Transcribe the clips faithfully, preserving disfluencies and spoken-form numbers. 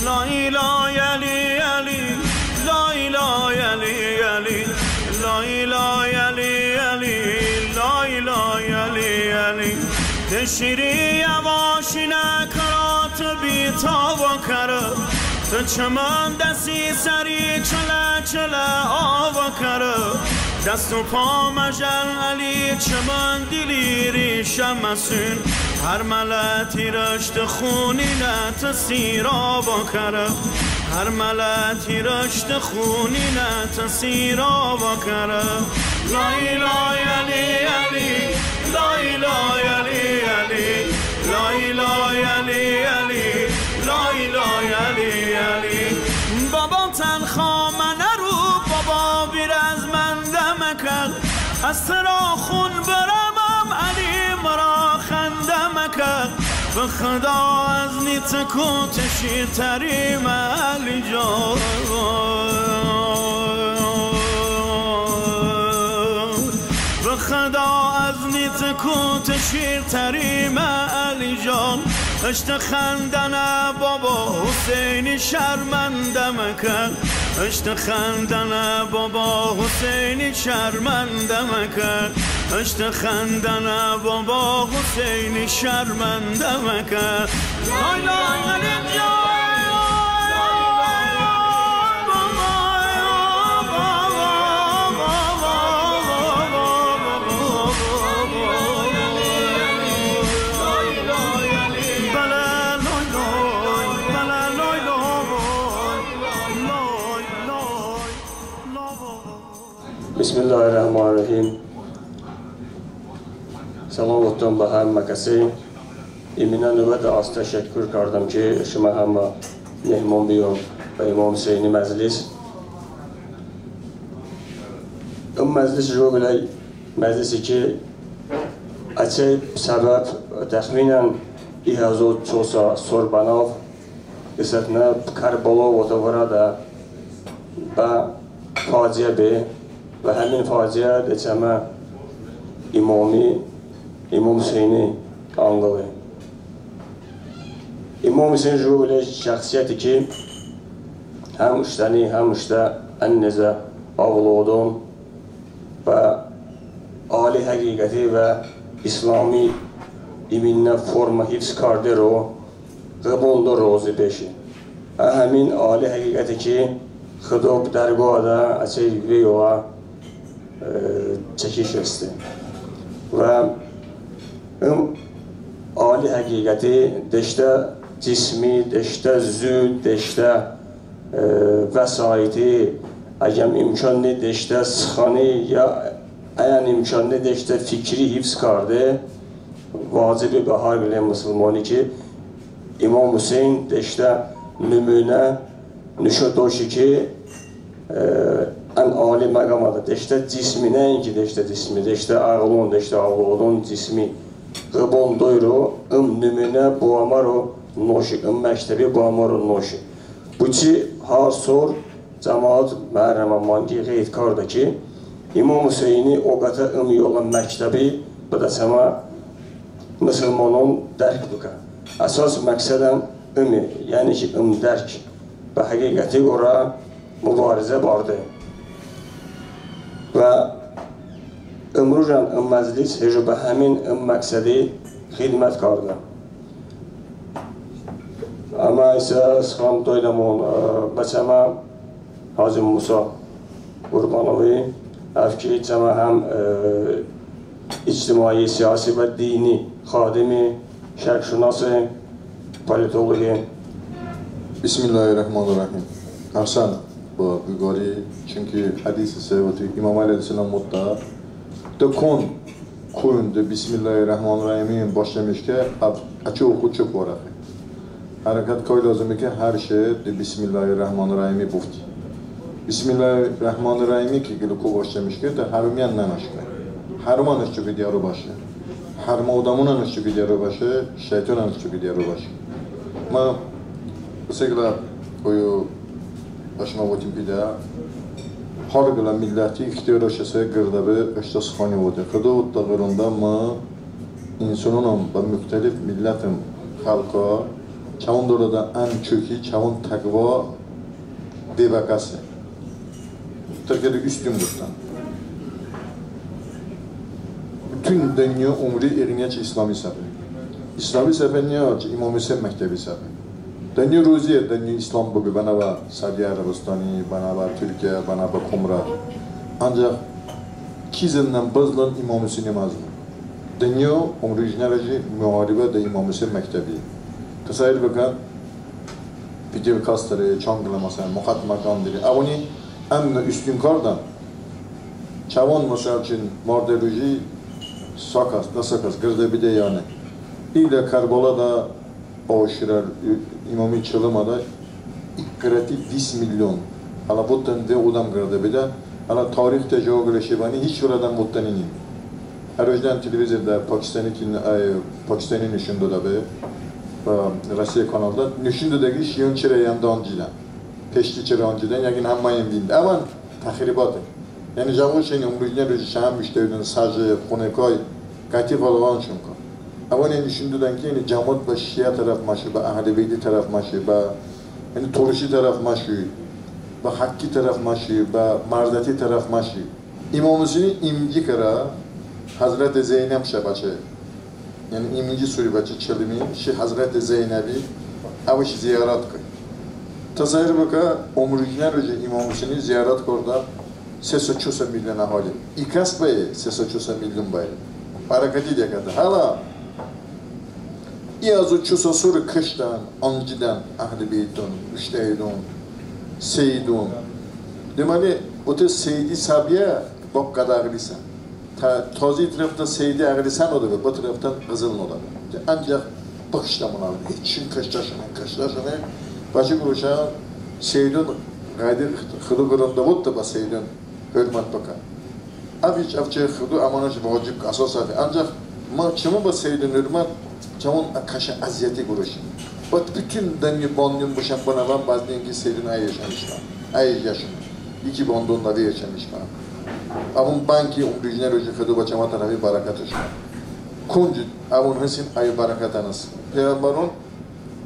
لای لای علی علی، لای لای علی علی، لای لای علی علی، لای لای علی علی. ده شیری یواش اینه کرات بی‌تاب کره، ده چمن دسی سری چله چله آب کره. دست و پا مژن علی، چمن دیلی ریشه مسون، هر ملتی رشته خونینه ته سیراب کره، هر ملتی رشته خونینه ته سیراب کره. لای لای علی علی، لای لای علی علی، لای لای علی علی، لای لای علی علی. بابا تنها منه رو، بابا بیر از من دمکن، از ترا خون برمم علی مرا خنده مکن. به خدا از نی تکو ته شیرتریمه علی جان، به خدا از نی تکو ته شیرتریمه علی جان. اشته خندنه بابا حسینی شرمنده مکن، اشته خندنه بابا حسینی شرمنده مکن، اشته خندنه بابا حسینی شرمنده مکن. لای لای علی جان. بسم الله الرحمن الرحیم. سلام اوتون بە həmmə kəsi. İminə növbədə az təşəkkur kardəm ki, şımə həmmə mehmon bıyon bə İmom Huseyni məclis. Im məclis jıqo qıləy məclisi ki, əçəy səbəb təxminən i həzo çosə sor bənav qısətnə Kərbəlo votə vırədə bə faciə be və həmin faciə de çəmə İmomi, İmom Huseyni anqıli. İmom Huseyn jıqo qıləy şəxsiyyəti ki, həm ıştəni, həm ıştə ən nezə avlodon bə ali həqiqəti və İslami iminə formə hifz kardero, Ğıbondo rozi beşi. Ə həmin ali həqiqəti ki, Xıdo bı dərgoədə əçəy vey oə, e, çəkiş heste. Və ım ali həqiqəti deştə cismi, deştə zu, deştə, e, vəsaiti, əgəm imkon ni deştə sıxani, ya əyən imkon ni deştə fikri hifz karde, vacibi bə har qılə mısılmoni ki, İmom Huseyn deştə nümunə nişo doşi ki, e, ən ali məqamədə deştə cismi, nəinki deştə cismi, deştə əğlon, deştə avlodon cismi Ğıbondoyro, ım nümunə bo əməro noşi, ım məktəbi bo əməro noşi. Boçi har sor cəmaət Məhərrəmə manqi ğeyd kardə ki, İmom Huseyni oqətə ım yolə məktəbi bıdə çəmə mısılmonon dərk bıkə. Əsas məqsədəm ıme, yəni ki, ım dərk bə həqiqəti qorə mıbarizə barde. Və ımrujən ım məclis hejo bə həmin ım məqsədi xidmət kardə. Əmə isə sıxan doydəmon, e, bə çəmə Hacı Musa Qurbanovi, əv ki, çəmə həm, e, ictimai, siyasi və dini xadimi, şərqşınasi, politoloqi. Bismillahirrahmanirrahim. Əhsən bə bıqori, çünki hədisi sevoti İmom Əli əleyhissəlam votdə, de kon koyundə Bismillahirrahmanirrahimi başlamış ki, əv, əçəy oxo çok vırəxi. Hərəkət kay lozıme ki, hər şey de Bismillahirrahmanirrahimi bıvoti. Bismillahirrahmanirrahimi ki qılə ko başlamış ki, de həromiyən nənaşkə. Həromənış çok diyəro bəşe. Həromə odəmonənış çok diyəro bəşe, şeytonənış çok diyəro bəşe. Mı qısə qılə koyo bəşmə votim pidə. Har qılə milləti ixtiyorış hese qırdə be ıştə sıxani vote. Xıdo votdə Ğıronədə mı insononım bə müxtəlif millətım xəlqə Çəvon dolədə ən çoki çəvon təqva, bevəkəse. Tırkiyədə üstün bıdən. Bütün dınyo umri eğıniye çı İslami səpe. İslami səpe niyə, çı İmom Huseyn məktəbi səpe. Dınyo roziye, dınyo İslam bıbu, bənə bə Səudiyə Ərəbıstoni, bənə bə Tırkiyə, bənə bə Komro. Ancəx ki zındən bızınən, İmom Huseyni məzınən. Dınyo ımrujnə ruji muharibə de İmom Huseyn məktəbi. Təsəvvur bıkən, Fidel Kastro, çan qılə, məsələn, Mahatma Qandhi. Əvoni ən üstün kardən. Çəvon, məsəl üçün, mardə ruji sa kəs, dı sa kəs qırdə bedə, yəni. İlə Kərbəladə Aşurə, İmomi çılımədə qırəti vis milyon. Hələ votdən ve odəm qırdə bedə. Hələ tarixədə jıqo qılə şey bəni hiç vırədən votdəni ni. Hər rojən televizorədə Pakistani kin-, ə, Pakistani nışun doydə be, ə, Rusiyə kanalda nışun doydə ki, şiyon çirə yəndı ancədən. Peşti çirə ancədən, yəğin həmməyon vində. Əvən təxribate. Yəni jıqo şey ımrujnə ruji çəmə müştəridon səce, xonəkay, qəti ğəlğan şon ka. Əvon yəni nışun doydən ki, yəni cəmat bə şiə tərəf məşu, bə Əhli Beyti tərəf məşu, bə, yəni, Torşi tərəf məşu, bə Həqqi tərəf məşu, bə Mərdəti tərəf məşu. İmom Huseyni iminci kərə Həzrəti Zeynəb şə bəçəy, yəni iminci suri bəçəy çılimi şi Həzrəti Zeynəbi əvış ziyarət kə. Təsəvvur bıkə, ımrujnə ruji İmom Huseyni ziyarət kardə se sa ço sa milyon əhali. İ kəs bəy, se sa ço sa milyon bəy. Bərəkəti diə kədə. Hələ i həzo ço sa sori kıştən, ancədən Əhli Beyton, müştəridon, seydon. Deməli, ote seydi səviyə bə bə qədə əğlisən. Tə-, tozə i tərəfədə seydi əğlisən, odə bə, bı tərəfədən ğızıl noydə be. Ancəx bıkıştəmon əğli. Hiç çiç kıştəşone, kıştəşone. Bəçi qoroşən seydon ğəydi Xıdo qırındə votdə bə seydon hurmət bıkə. Əv hiç, əv çı Xıdo əmənış vacib kə, əsos əve. Ancəx mı, çımı bə seydon hurmət, çəvon ə kəşə əziyyəti qoroşin. Bə bütün dınyo banyon bışən bınəvən, bəzıni ki seydon əy yaşamışmə, əy yaşamışmə. İki bandon da ve yaşamışmə. Əvon bən ki ımrujnə ruji Xıdo bə çəmə tərəfi bərəkətış bə. Konc əvon hestin, əy bərəkətən hestin. Peyğəmbəron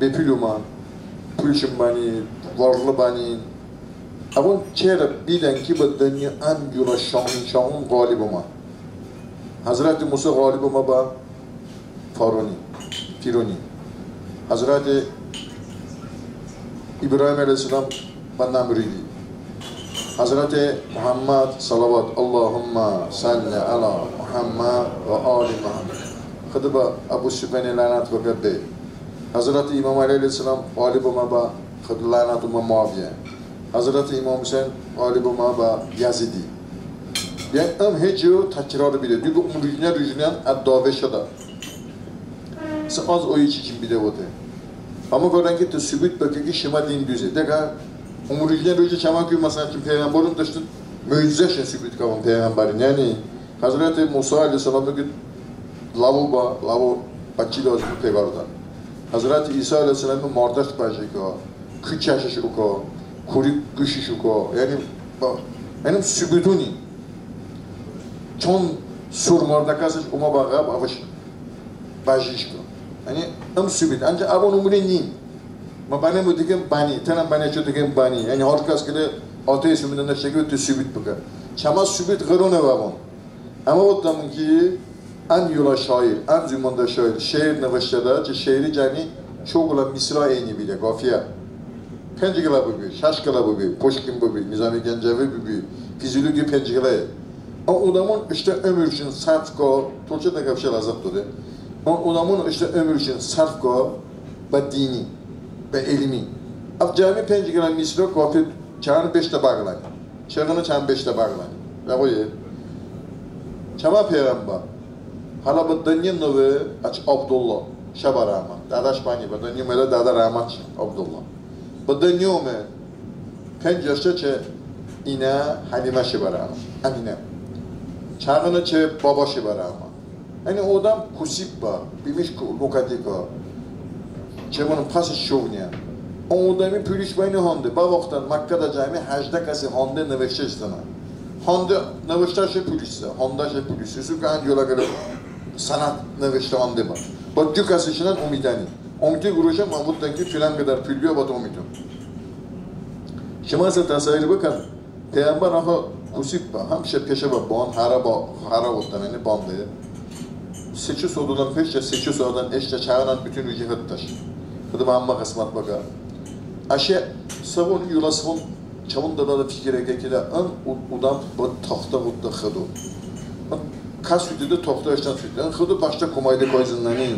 bepul omən, pulşon bəni, varlı bəni. Əvon çəy rə bedən ki, bə dınyo ən yolə şahın şahon ğalib omən. Həzrəti Musa ğalib omə bə Fironi, Fironi. Həzrəti İbrahim əleyhissəlam bə Nəmrudi. Həzrəti Muhəmməd, salavat, Allahumma salli əla Muhəmməd və ali Muhəmməd. Xıdo bə Əbu Sufyani lənət bıkə, be. Həzrəti İmom Əli əleyhissəlam ğalib omə bə, Xıdo lənət omə, Muaviyə. Həzrəti İmom Huseyn ğalib omə bə Yəzidi. Yəni ım hiç yo təkrar bedə. Düybo ımrujnə rujnən ə dəve şedə. Sə az oy çiçim bedə vote. Əmma qorən ki tı sübut bıkə ki şımə din duze. Dəqə ımrujnə ruji çəmə ku, məsələn, çı peyğəmbəron deştə möcüzəşon sübut kə, əvon peyğəmbərin. Yəni Həzrəti Musa əleyhissəlamoku ləvo bə, ləvo bə çiy lazıme peqardə. Həzrəti İsa əleyhissəlamoku mardəş bəşe ka, ku çəşış oka, kuri quşış oka. Yəni, bə, yəni sübutoni. Çon sur mardəkəsış omə bə ğəb, əvış bəşış ka. Yəni ım sübut. Ancəx əvon umre nin. Mı bənə mı dıkəm bəni, tınən bənə ço dıkəm bəni. Yəni har kəs qılə ateist umre nıştə ki tı sübut bıkə. Çəmə sübut ğıron əv əvon. Əmma votdəmon ki ən yolə şair, ən zumandar şair şeir nıvıştədə, çı şeiri cəmi ço qılə misra eyni bedə, qafiyə. Penc qılə bıbu, şəş qılə bıbu, Puşkin bıbu, Nizami Gəncəvi bıbu, Füzuli ki penc qıləy. Ə odəmon ıştə ömürşon sərf ka, tolçədə qəp şe ləzzət doydə. Ə odəmon ıştə ömürşon sərf ka bə dini, bə elmi. Əv cəmi penc qılə misra qafiyə çəğını beştə bəğləni. Çəğını çəmi beştə bəğləni. Və qoy. Çəmə peyğəmbər hələ bə dınyo nıve, əçəy Abdullah şə bə rəhmət. Dədəş bəni, bə dınyo omedə, dədə rəhmət şe, Abdullah. Bə dınyo ome, penc yaşə çəy inə Həlimə şe bə rəhmət. Əminə. Çəğını çəy baba şe bə rəhmət. Yəni odəm kusib bə, bimiş ku-, nokəti ka. Çəvon pəs şovniyə. O odəmi puliş bəni hande. Bə vaxtən Məkkədə cəmi həjdə kəsi hande nıvıştə ıştənə. Hande nıvıştəşe puliş sə, handəşe puliş sə. Su kə ən yolə qılə sənət nıvıştə hande bə. Bə du kəsi şinən omidəni. Omiti quruşə, mı votdən ki, filan qədər pul biyo, bə tı omiton. Şımə isə təsəvvur bıkən, peyğəmbər axı kəsib bə, həmişə peşə bə, bən hərə bə, hərə votdən, yəni bəndə. Se-ço saatədən peştə, se-ço saatədən eştə, çəvonən bütün ruji hıtdəş. Bıdə bə həmmə qısmət bıkə. Əşə sıxan, yolə sıxan çəvon dılədə fikir əkə ki də, ın odəm bə toxtə votdə Xıdo. Im kəs votedəy toxtə, ıştən votedəy. Im Xıdo bəştə komayde koy zındəni.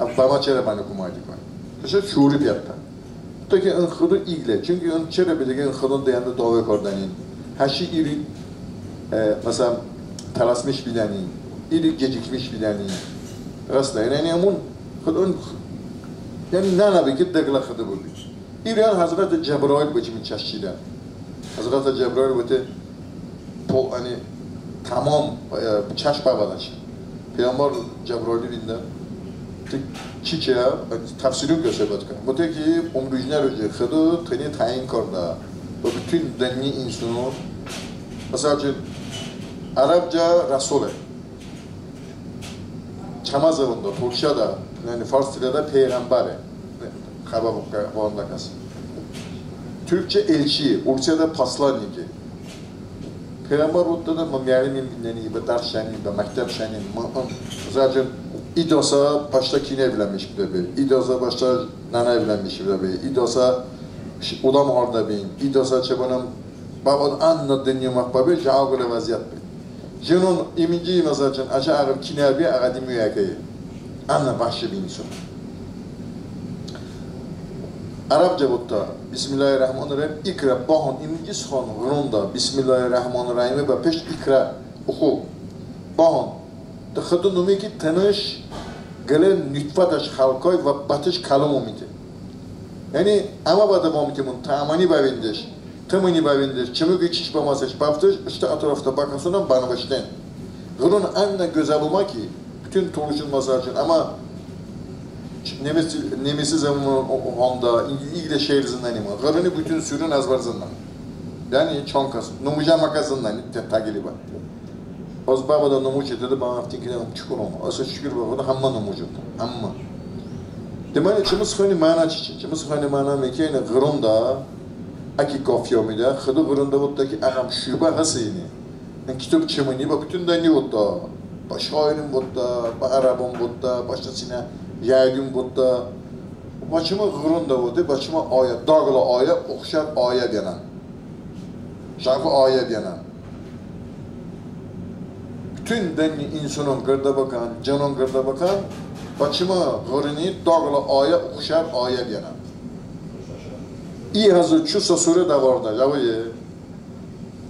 Im bəmə çerə bəni komayde koy. Peşə şuuri piyədə. Votdə ki, ın Xıdo iqlə. Çünki ın çerə bilə ki, ın Xıdon dəyəndə dəvo kardənin. Həşi i ri, e, məsələn, tələsmiş bidəni. İ ri gecikmiş bidəni. Rastə, yəni, yəni, ımon Xıdon, yəni, nənə be ki, dı qılə Xıdo bıbi. İ ri ən Həzrəti Cəbrail bə çımı çəşkidə. Həzrəti Cəbrail vote, po, yəni, tamom, e, çəş bəvədəş. Peyğəmbər Cəbraili vində. Tı çiçe, təfsiron qılə söhbət kə. Vote ki, ımrujnə ruji Xıdo tıni təyin kardə. Bə bütün dınyo insonon. Məsəl üçün, ərəbcə rəsule. Çəmə zıvonədə, turşədə, yəni fars dilədə peyğəmbəre. Xəbə bıkə, bıkə, bıkə kəs. Türkcə elçi, ursiyədə посланники. Peyğəmbər votdədə, mı miəllimim, yəni, bə dərs şəni, bə məktəb şəni, mı, mı, məsəl üçün, idəsə bəştə kino evlənmiş bıdə be, idəsə bəştə nənə evlənmiş bıdə be, idəsə odəm hardə bin, idəsə çəbənəm, bəvədə ənə dınyo məxbə be, jəqo qılə vəziyyət be. Jıqo iminci, məsəl üçün, əçəy əğıl kino əbi, əğədi muyəkəy. Ənə vəhşi bir inson. Ərəbcə votdə, Bismillahir-Rəhmanir-Rəhim, iqra, bəxın, iminci sıxan ğıronədə, Bismillahir-Rəhmanir-Rəhimi bə peşt iqra, oxo, bəxın. Tı Xıdo nome ki, tınış qılə nutfədəş xəlq kay və bə tış kəlom omite. Yəni, əmə bədə bəmite, mın, tı əməni bəvindəş. Tı mıni bəvindəş, çımı ki çiç bəməsəş, bəvotəş, ıştə ətrafədə bə kəsonən bənıvışten. Ğıron ənə gözəl omə ki, bütün tolışon, məsəl üçün, əmə nemis, nemisi zıvonədə, iqlə şeir zındənim. Ğıroni bütün suron əzbər zındən. Yəni, çan kəs, nomojə əməkə zındən, təqribən. Az bəvədə nomoje, dedə, bəvədə votdən ki, de, ım çikonım. Əsə şukur bə Xıdo, həmmə nomoje, həmmə. Deməli, çımı sıxani məno çiçe? Çımı sıxani məno ime ki, yəni ğıronədə, əki qafiyə omedə, Xıdo ğıronədə votdə ki, əgəm şubə hestin, ın kitob çımıni, bə bütün dınyo votdə, bə şairon votdə, bə ərəbon votdə, bə ıştə sinə yəhudon votdə, bə çımı ğıronədə vote, bə çımı ayə, da qılə ayə, oxşar ayə biyənən. Jəqo ayə biyənən. Bütün dınyo insonon qırdə bıkən, cınon qırdə bıkən, bə çımı ğırini da qılə ayə, oxşar ayə biyənən. İ həzo çu sa sore dəvardə, jəqo ye.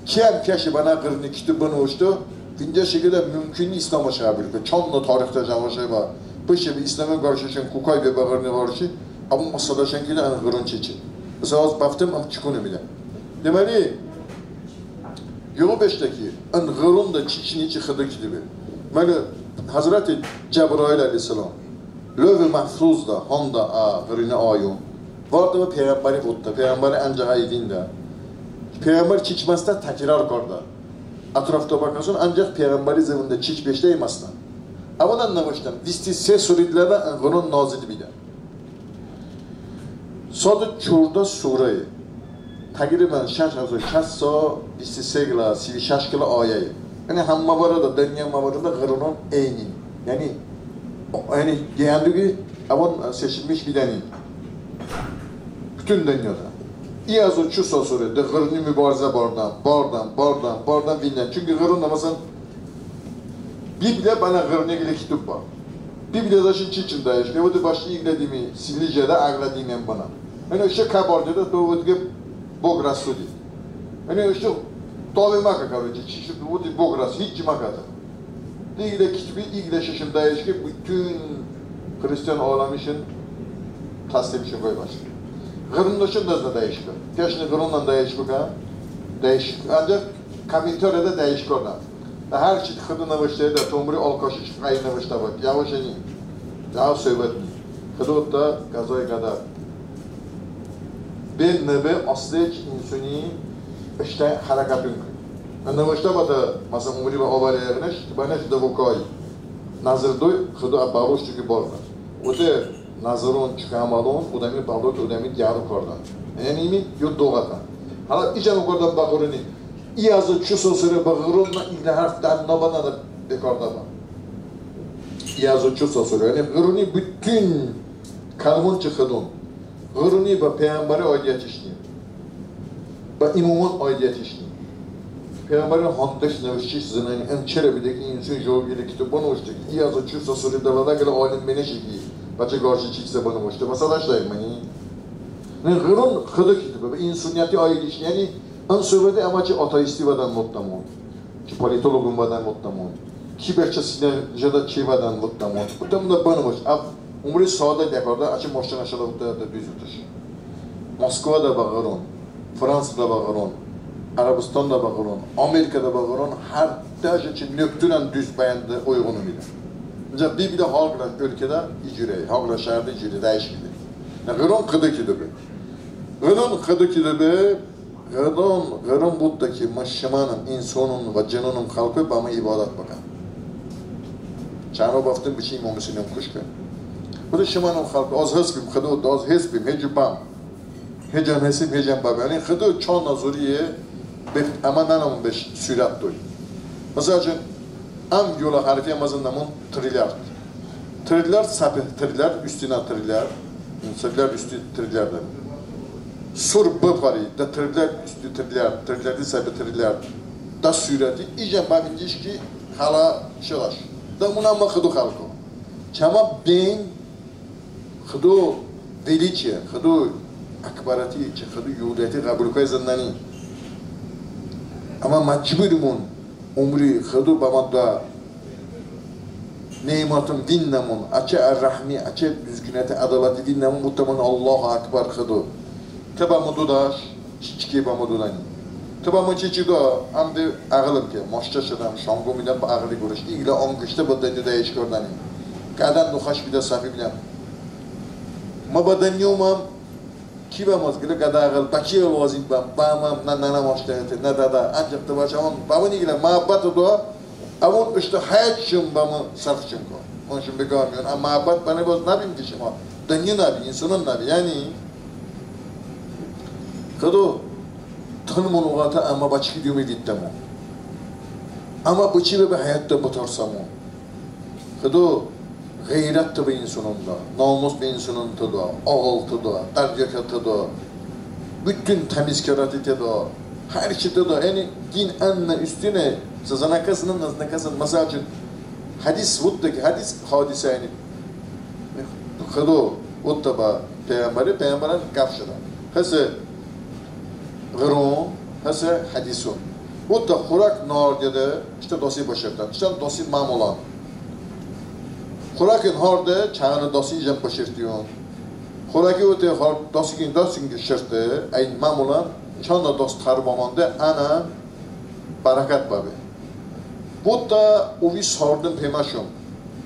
Kiyəm kəşi bənə ğırini kitob bınıvışto, vindəşe ki, de mümkün ni İslamı qəbul bıkə. Çand nıə tarixədə jəqo şey var. Bışe be İslamə qarşışon, kokay be bə ğırini qarşı, əmma məsələn ki, de ın ğıron çiçe. Məsələn, az bəvotım, ım çikonım, de. Deməli, yolu beşdə ki, ın ğıronədə çiçe, niçe, Xıdo kitobe. Deməli, Həzrəti Cəbrail əleyhissəlam Lövh-i Məhfuzədə handə ə ğırini ayon. Vardə və peyğəmbəri votdə, peyğəmbəri əncəx əy vində. Peyğəmbər çiç beşedə təkrar kardə. Ətrafədə bə kəson əncəx peyğəmbəri zıvonədə çiç beşedə, ım hestin. Əvonən nıvıştən, visti se sure dilədə ın ğıron nazil bedə. Sadə çordə sure. Təqribən şəş həzo şəş sa, visti se qılə, si şəş qılə ayəye. Yəni həmmə barədə, dınyo həmmə barədə ğıronon eynin. Yəni, o, yəni deyəndə ki, əvon seçilmiş bedəni. Bütün dınyoədə. İ həzo çu sa sore de ğırini mubarizə bardən, bardən, bardən, bardən, vində. Çünki ğıronədə, məsələn, Bibliya bənə ğırini qılə kitob bə. Bibliyadəşon çiçon dəyeşkə, vote bəştə iqlə dime, silli jedə, əqlə dime bənə. Yəni ıştə kə bardedə, to vote ki, Bog rozsudil. Yəni ıştə dəvo məkə, koroçe, çiçon, vote Bog rozsudil, hiç çi məkə. De iqlə kitobi, iqlə şeyşon dəyeşkə, bütün xristian aləmişon təslimşon bıə bəştə. Ğıronədəşon da dəyeşkə. Peştə ğıronədə dəyeş bıkə, dəyeş, əncəx kommentariyədə dəyeş kardə. Də hər çi Xıdo nıvıştedə, tı omri alkaşiş xəy nıvıştə bıə. Yəvoş ni. Yəvoş söhbət ni. Xıdo votdə, qəzoy-ğədə. Be nıbe, aslı çı insoni ıştə hərəkəton kə. Nıvıştə bıə tı, məsələn, omri bə avəri əğnəş, bənəş dıvo kay. Nəzir doy, Xıdo ə bəvoş tı ki bardə. Vote, Nəzoron, çokə əməlon odəmi bə əlot odəmi diəro kardə. Yəni ımi yo doğətən. Hələ icən oqardən bə Ğıroni. İ həzo çu sa sori bə Ğıron nə, i hələ hərf dənnə bə, nə də bekardə bə. İ həzo çu sa sori. Yəni Ğıroni bütün kəlmon çı Xıdon. Ğıroni bə peyğəmbəri aidiyətış ni. Bə imomon aidiyətış ni. Peyğəmbəri handəş nıvıştış zınəni, ım çerə bıdə ki, inson jıqo qılə kitob bınıvışte ki, i həzo çu sa sori dılədə qılə alim beneşe ki, bəçəy qarşi çiçsə bınıvışte. Məsələ ıştə mıni. Yəni Ğıron Xıdo kitobe, bə insoniyəti aidış ni. Yəni ım sohbəti əmə çı ateisti vədən votdəmon. Çı politoloqon vədən votdəmon. Ki bəçəy sinə jədə çi vədən votdəmon. Votdəmon de bınıvışt. Əv umri sadə diə kardə, əçəy maştə nəşədə votdə, de düz votış. Moskvadə bə Ğıron, Fransadə bə Ğıron, Ərəbıstanədə bə Ğıron, Amerikadə bə Ğıron, hər dəşə çı nöqtən düz bəyəndı, uyğun omedə. Əncəx bı-birədə har qılə ölkədə icurəy, har qılə şəhrədə icurəy, dəyiş bedə. Yəni Ğıron Xıdo kitobe. Ğıron Xıdo kitobe. Ğıron, Ğıron votdə ki, mı şımənım, insonon və cınonon xəlqo, bə mı ibadət bıkən. Çəmə bəvtın bıçin İmom Huseynon koşkə. Votdə şımənım xəlqo, az hıst bim, Xıdo, az hıst bim, heçı bəm. Heçən hıst bim, heçən bəbim. Yəni Xıdo çanə zoriye, be, əmə nınəmon beş surət doy. Məsəl üçün, əm yolə hərifi əmə zındəmon trilyard. Trilyard səpe trilyard, üstünə trilyard. Trilyard üstü trilyard. Sur bı fari, de trilyard üstü trilyard, trilyardi səpe trilyard. De surəti icən bəvindəş ki, hələ şıdəş. De ımon əmə Xıdo xəlqo. Çəmə beyin Xıdo veliçi, Xıdo əkbərəti, çı Xıdo yoləti ğəbul kay zındəni. Əmə məcburimon umri Xıdo bəmə doə nemətın vinnəmon, əçəy rəhmi, əçəy düzgünəti, ədaləti vinnəmon, votəmon Allahu Əkbər Xıdo. Tı bəmı dodəş, çiçi ki bəmı dodəni. Tı bəmı çiçi doə, əm de əğılım ki, maştə şedəm, şanqo midəm bə əğıli qorəş, iqlə anqıştə bə dınyo dəyiş kardəni. Qədən noxəş bedə, səfi bedə. Mı bə dınyo oməm, ki bəmı az qılə qədə əğıl, bə kiyə lozim bəm, bəməm, nə nənə maştə hete, nə dədə, əncəx tı bəçəmon bəmı iqlə məhəbbət doə, əvon ıştə həyətışon bəmı sərfışon ko. Mınışon beqəmiyon, əmə məhəbbət bənə bəz nəbim ki şımə dınyo nəbi, insonon nəbi, yəni Xıdo, tınımon oqətə əmə bə çiki diyome vitdəmon. Əmə bıçi bəbe həyətdə bıtarsəmon. Xıdo, ğeyrət tı bə insonon doə, namus bə insonon tı doə, ağıl tı doə, dəryəkə tı doə, bütün təmizkarəti tı doə, hər şey tı doə. Yəni din ən üstüne, zınəkəsən, zınəkəsən. Məsəl üçün, hədis votdə ki, hədis hadisə, yəni Xıdo votdə bə peyğəmbəri, peyğəmbərən qəp şedə. Hese Ğıron, hese hədison. Votdə xorak nardedə, ıştə dasi bəşertən, ıştən dasi məmolən. Xorakin harde, çəynə dasi ijən bəşertiyon. Xoraki vote har-, dasikin, dasikin ki şerte, əyin məmolən, çanə das tər bəmande, ənə bərəkət bəbe. Votdə ovi sardın peməşon,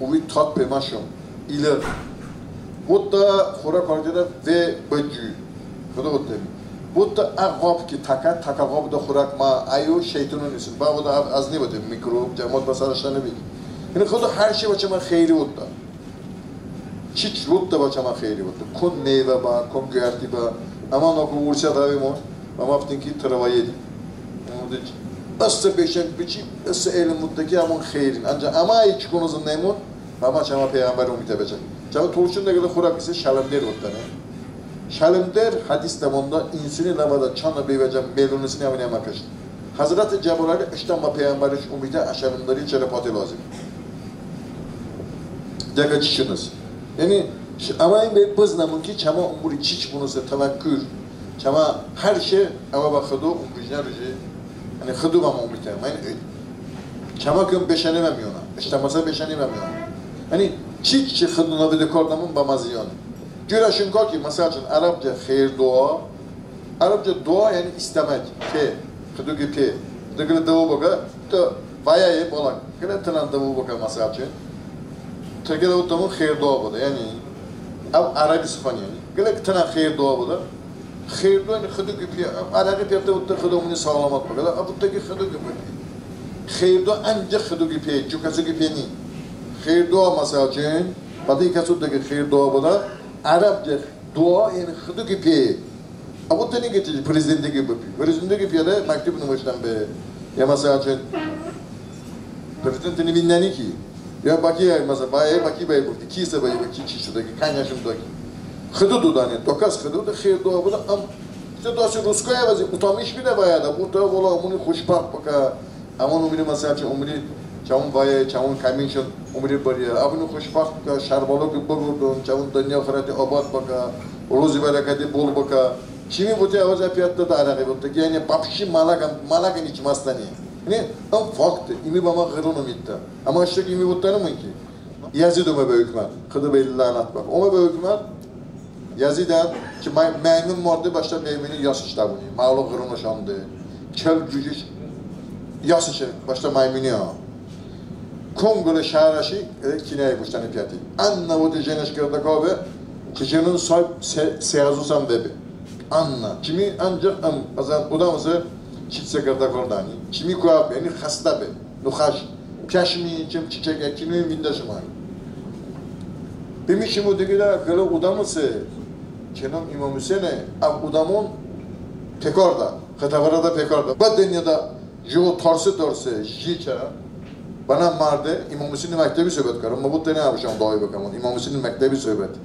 ovi tat peməşon, ilıq. Votdə xorak hardedə ve bıcü. Xıdo votdə. Votdə ə ğab ki təkə, təkə ğabədə xorak mə, əyo şeytonon isin. Bə vodə əz nivote mikrob, cəmat bə sərəş nıbi. Yəni Xıdo hər şey bəçəmə xeyri votdə. Çiç votdə bəçəmə xeyri votdə. Kon meyvə bə, kon göyərti bə. Əmə noko Ursiyədə əvemon, əmə votdən ki, tıravayedə. Isə beşən bıçi, ısə elm votdə ki, əmon xeyrin. Əncəx əmə əy çikonə zınəymon, əmə çəmə peyğəmbər umutə beçə. Çəmə tolışonədə qılə xorak ise şələmdər votdəne. Şələmdər hədisədə mandə, insoni ləvədə çanə beyvəcə melonisini əvoni əmə peşt. Həzrəti Cəbraili ıştən bə peyğəmbərış umutə, ə şələmdəri çerepati lozim. Dəqə çiçınız. Yəni, ş-, əmə ın bey bıznəmon ki, çəmə umuri çiç bınosə təvəkkül, çəmə hər şey əmə bə Xıdo umuricnə ruji, yəni Xıdo bəmə umutə. Yəni, e, çəmə kəm beşəni bəmiyonə, ıştə məsə beşəni bəmiyonə. Yəni, çiç ki Xıdo nəvedə kardəmon bəmə ziyon. Curəşon ka ki, məsəl üçün, ərəbcə xeyir dua, ərəbcə dua yəni istəmək, pe, Xıdo ki pe, de qılə dıvo bıkə, tı vəyəye bılə, qılə tınən dıvo bıkə, məsəl üçün. Tırkiədə votdəmon xeyir dua bıdə, yəni, əv ərəbi sıxan yəni. Qılə tınən xeyir dua bıdə, xeyir dua yəni Xıdo ki pe, ərəbi pe tı votdə Xıdo mıni sağlamat bıkə, əv votdə ki Xıdo ki pe. Xeyir dua əncəx Xıdo ki pe, co kəso ki pe ni. Xeyir dua, məsəl üçün, bədə i kəso de ki xeyir dua bıdə, Ərəb de dua, yəni Xıdo ki piye. Əbo tı nıqətə prezidenti ki bıpiye. Prezidenti ki piyedə məktub nıvıştən be. Ya məsələn, prezident tı vindəni ki. Ya Baki, ya məsələn, bəy, Baki bəy bıvotə, ki isə bəy, ki çi şodə ki, конечно, şodə ki. Xıdo dodəni, dokaz Xıdo dodə, xeyr dua bıdə, am, işte, dosti ruskoy əvəzi utamış bıdə bəy də, bıvotə, valla, əmoni xoşbəxt bıkə, əmon umri, məsələn, umri, çəvon vəyə, çəvon kəminşon umri bıriyə, əmoni xoşbəxt bıkə, şərvalo ki bıqurdon, çəvon dınyo axırəti obod bıkə, ruzi bərəkəti bol bıkə. Kimi bıvotə, əvəzi piyotə də ərəği bıvotə ki, yəni, вообще mələkən, mələkən içməzdən. Yəni, ım fakte, ımi bəmə ğıron umiddə. Əmma ıştə ki ımi bıvotdənimon ki, Yəzid omə bə hukmət. Xıdo bə lənət bıkə. Omə bə hukmət. Yəzidən ki məy-, məymun marde, bəştə məymuni yasış dəvoni. Məğlub ğıron oşande. Çıl cüciş yasış, bəştə məymuni ha. Kon qılə şəhrəşi, e, kinəy bıştəni piyote. Ən nıvotə jenış qırdəkə be, ki jenon say se-, se həzo sən vebe. Ən, kimi əncəx ım, əzən odəm ısə çiçse qırdəkardəni. Kimi koyəb, yəni xəstə be. Noxəş, piyəşmi, çım çiçək əkinu vində şımə. Bımi şımə de qılə, qılə odəm ısə, çəvon İmom Huseyne, əv odəmon pekardə, xətəvərədə pekardə. Bə dınyoədə jıqo tarse-tarse jiçə bənə marde, İmom Huseyni məktəbi söhbət kardəm. Mı bıvotə, əbışon dəvoy bıkəmon, İmom Huseyni məktəbi söhbət.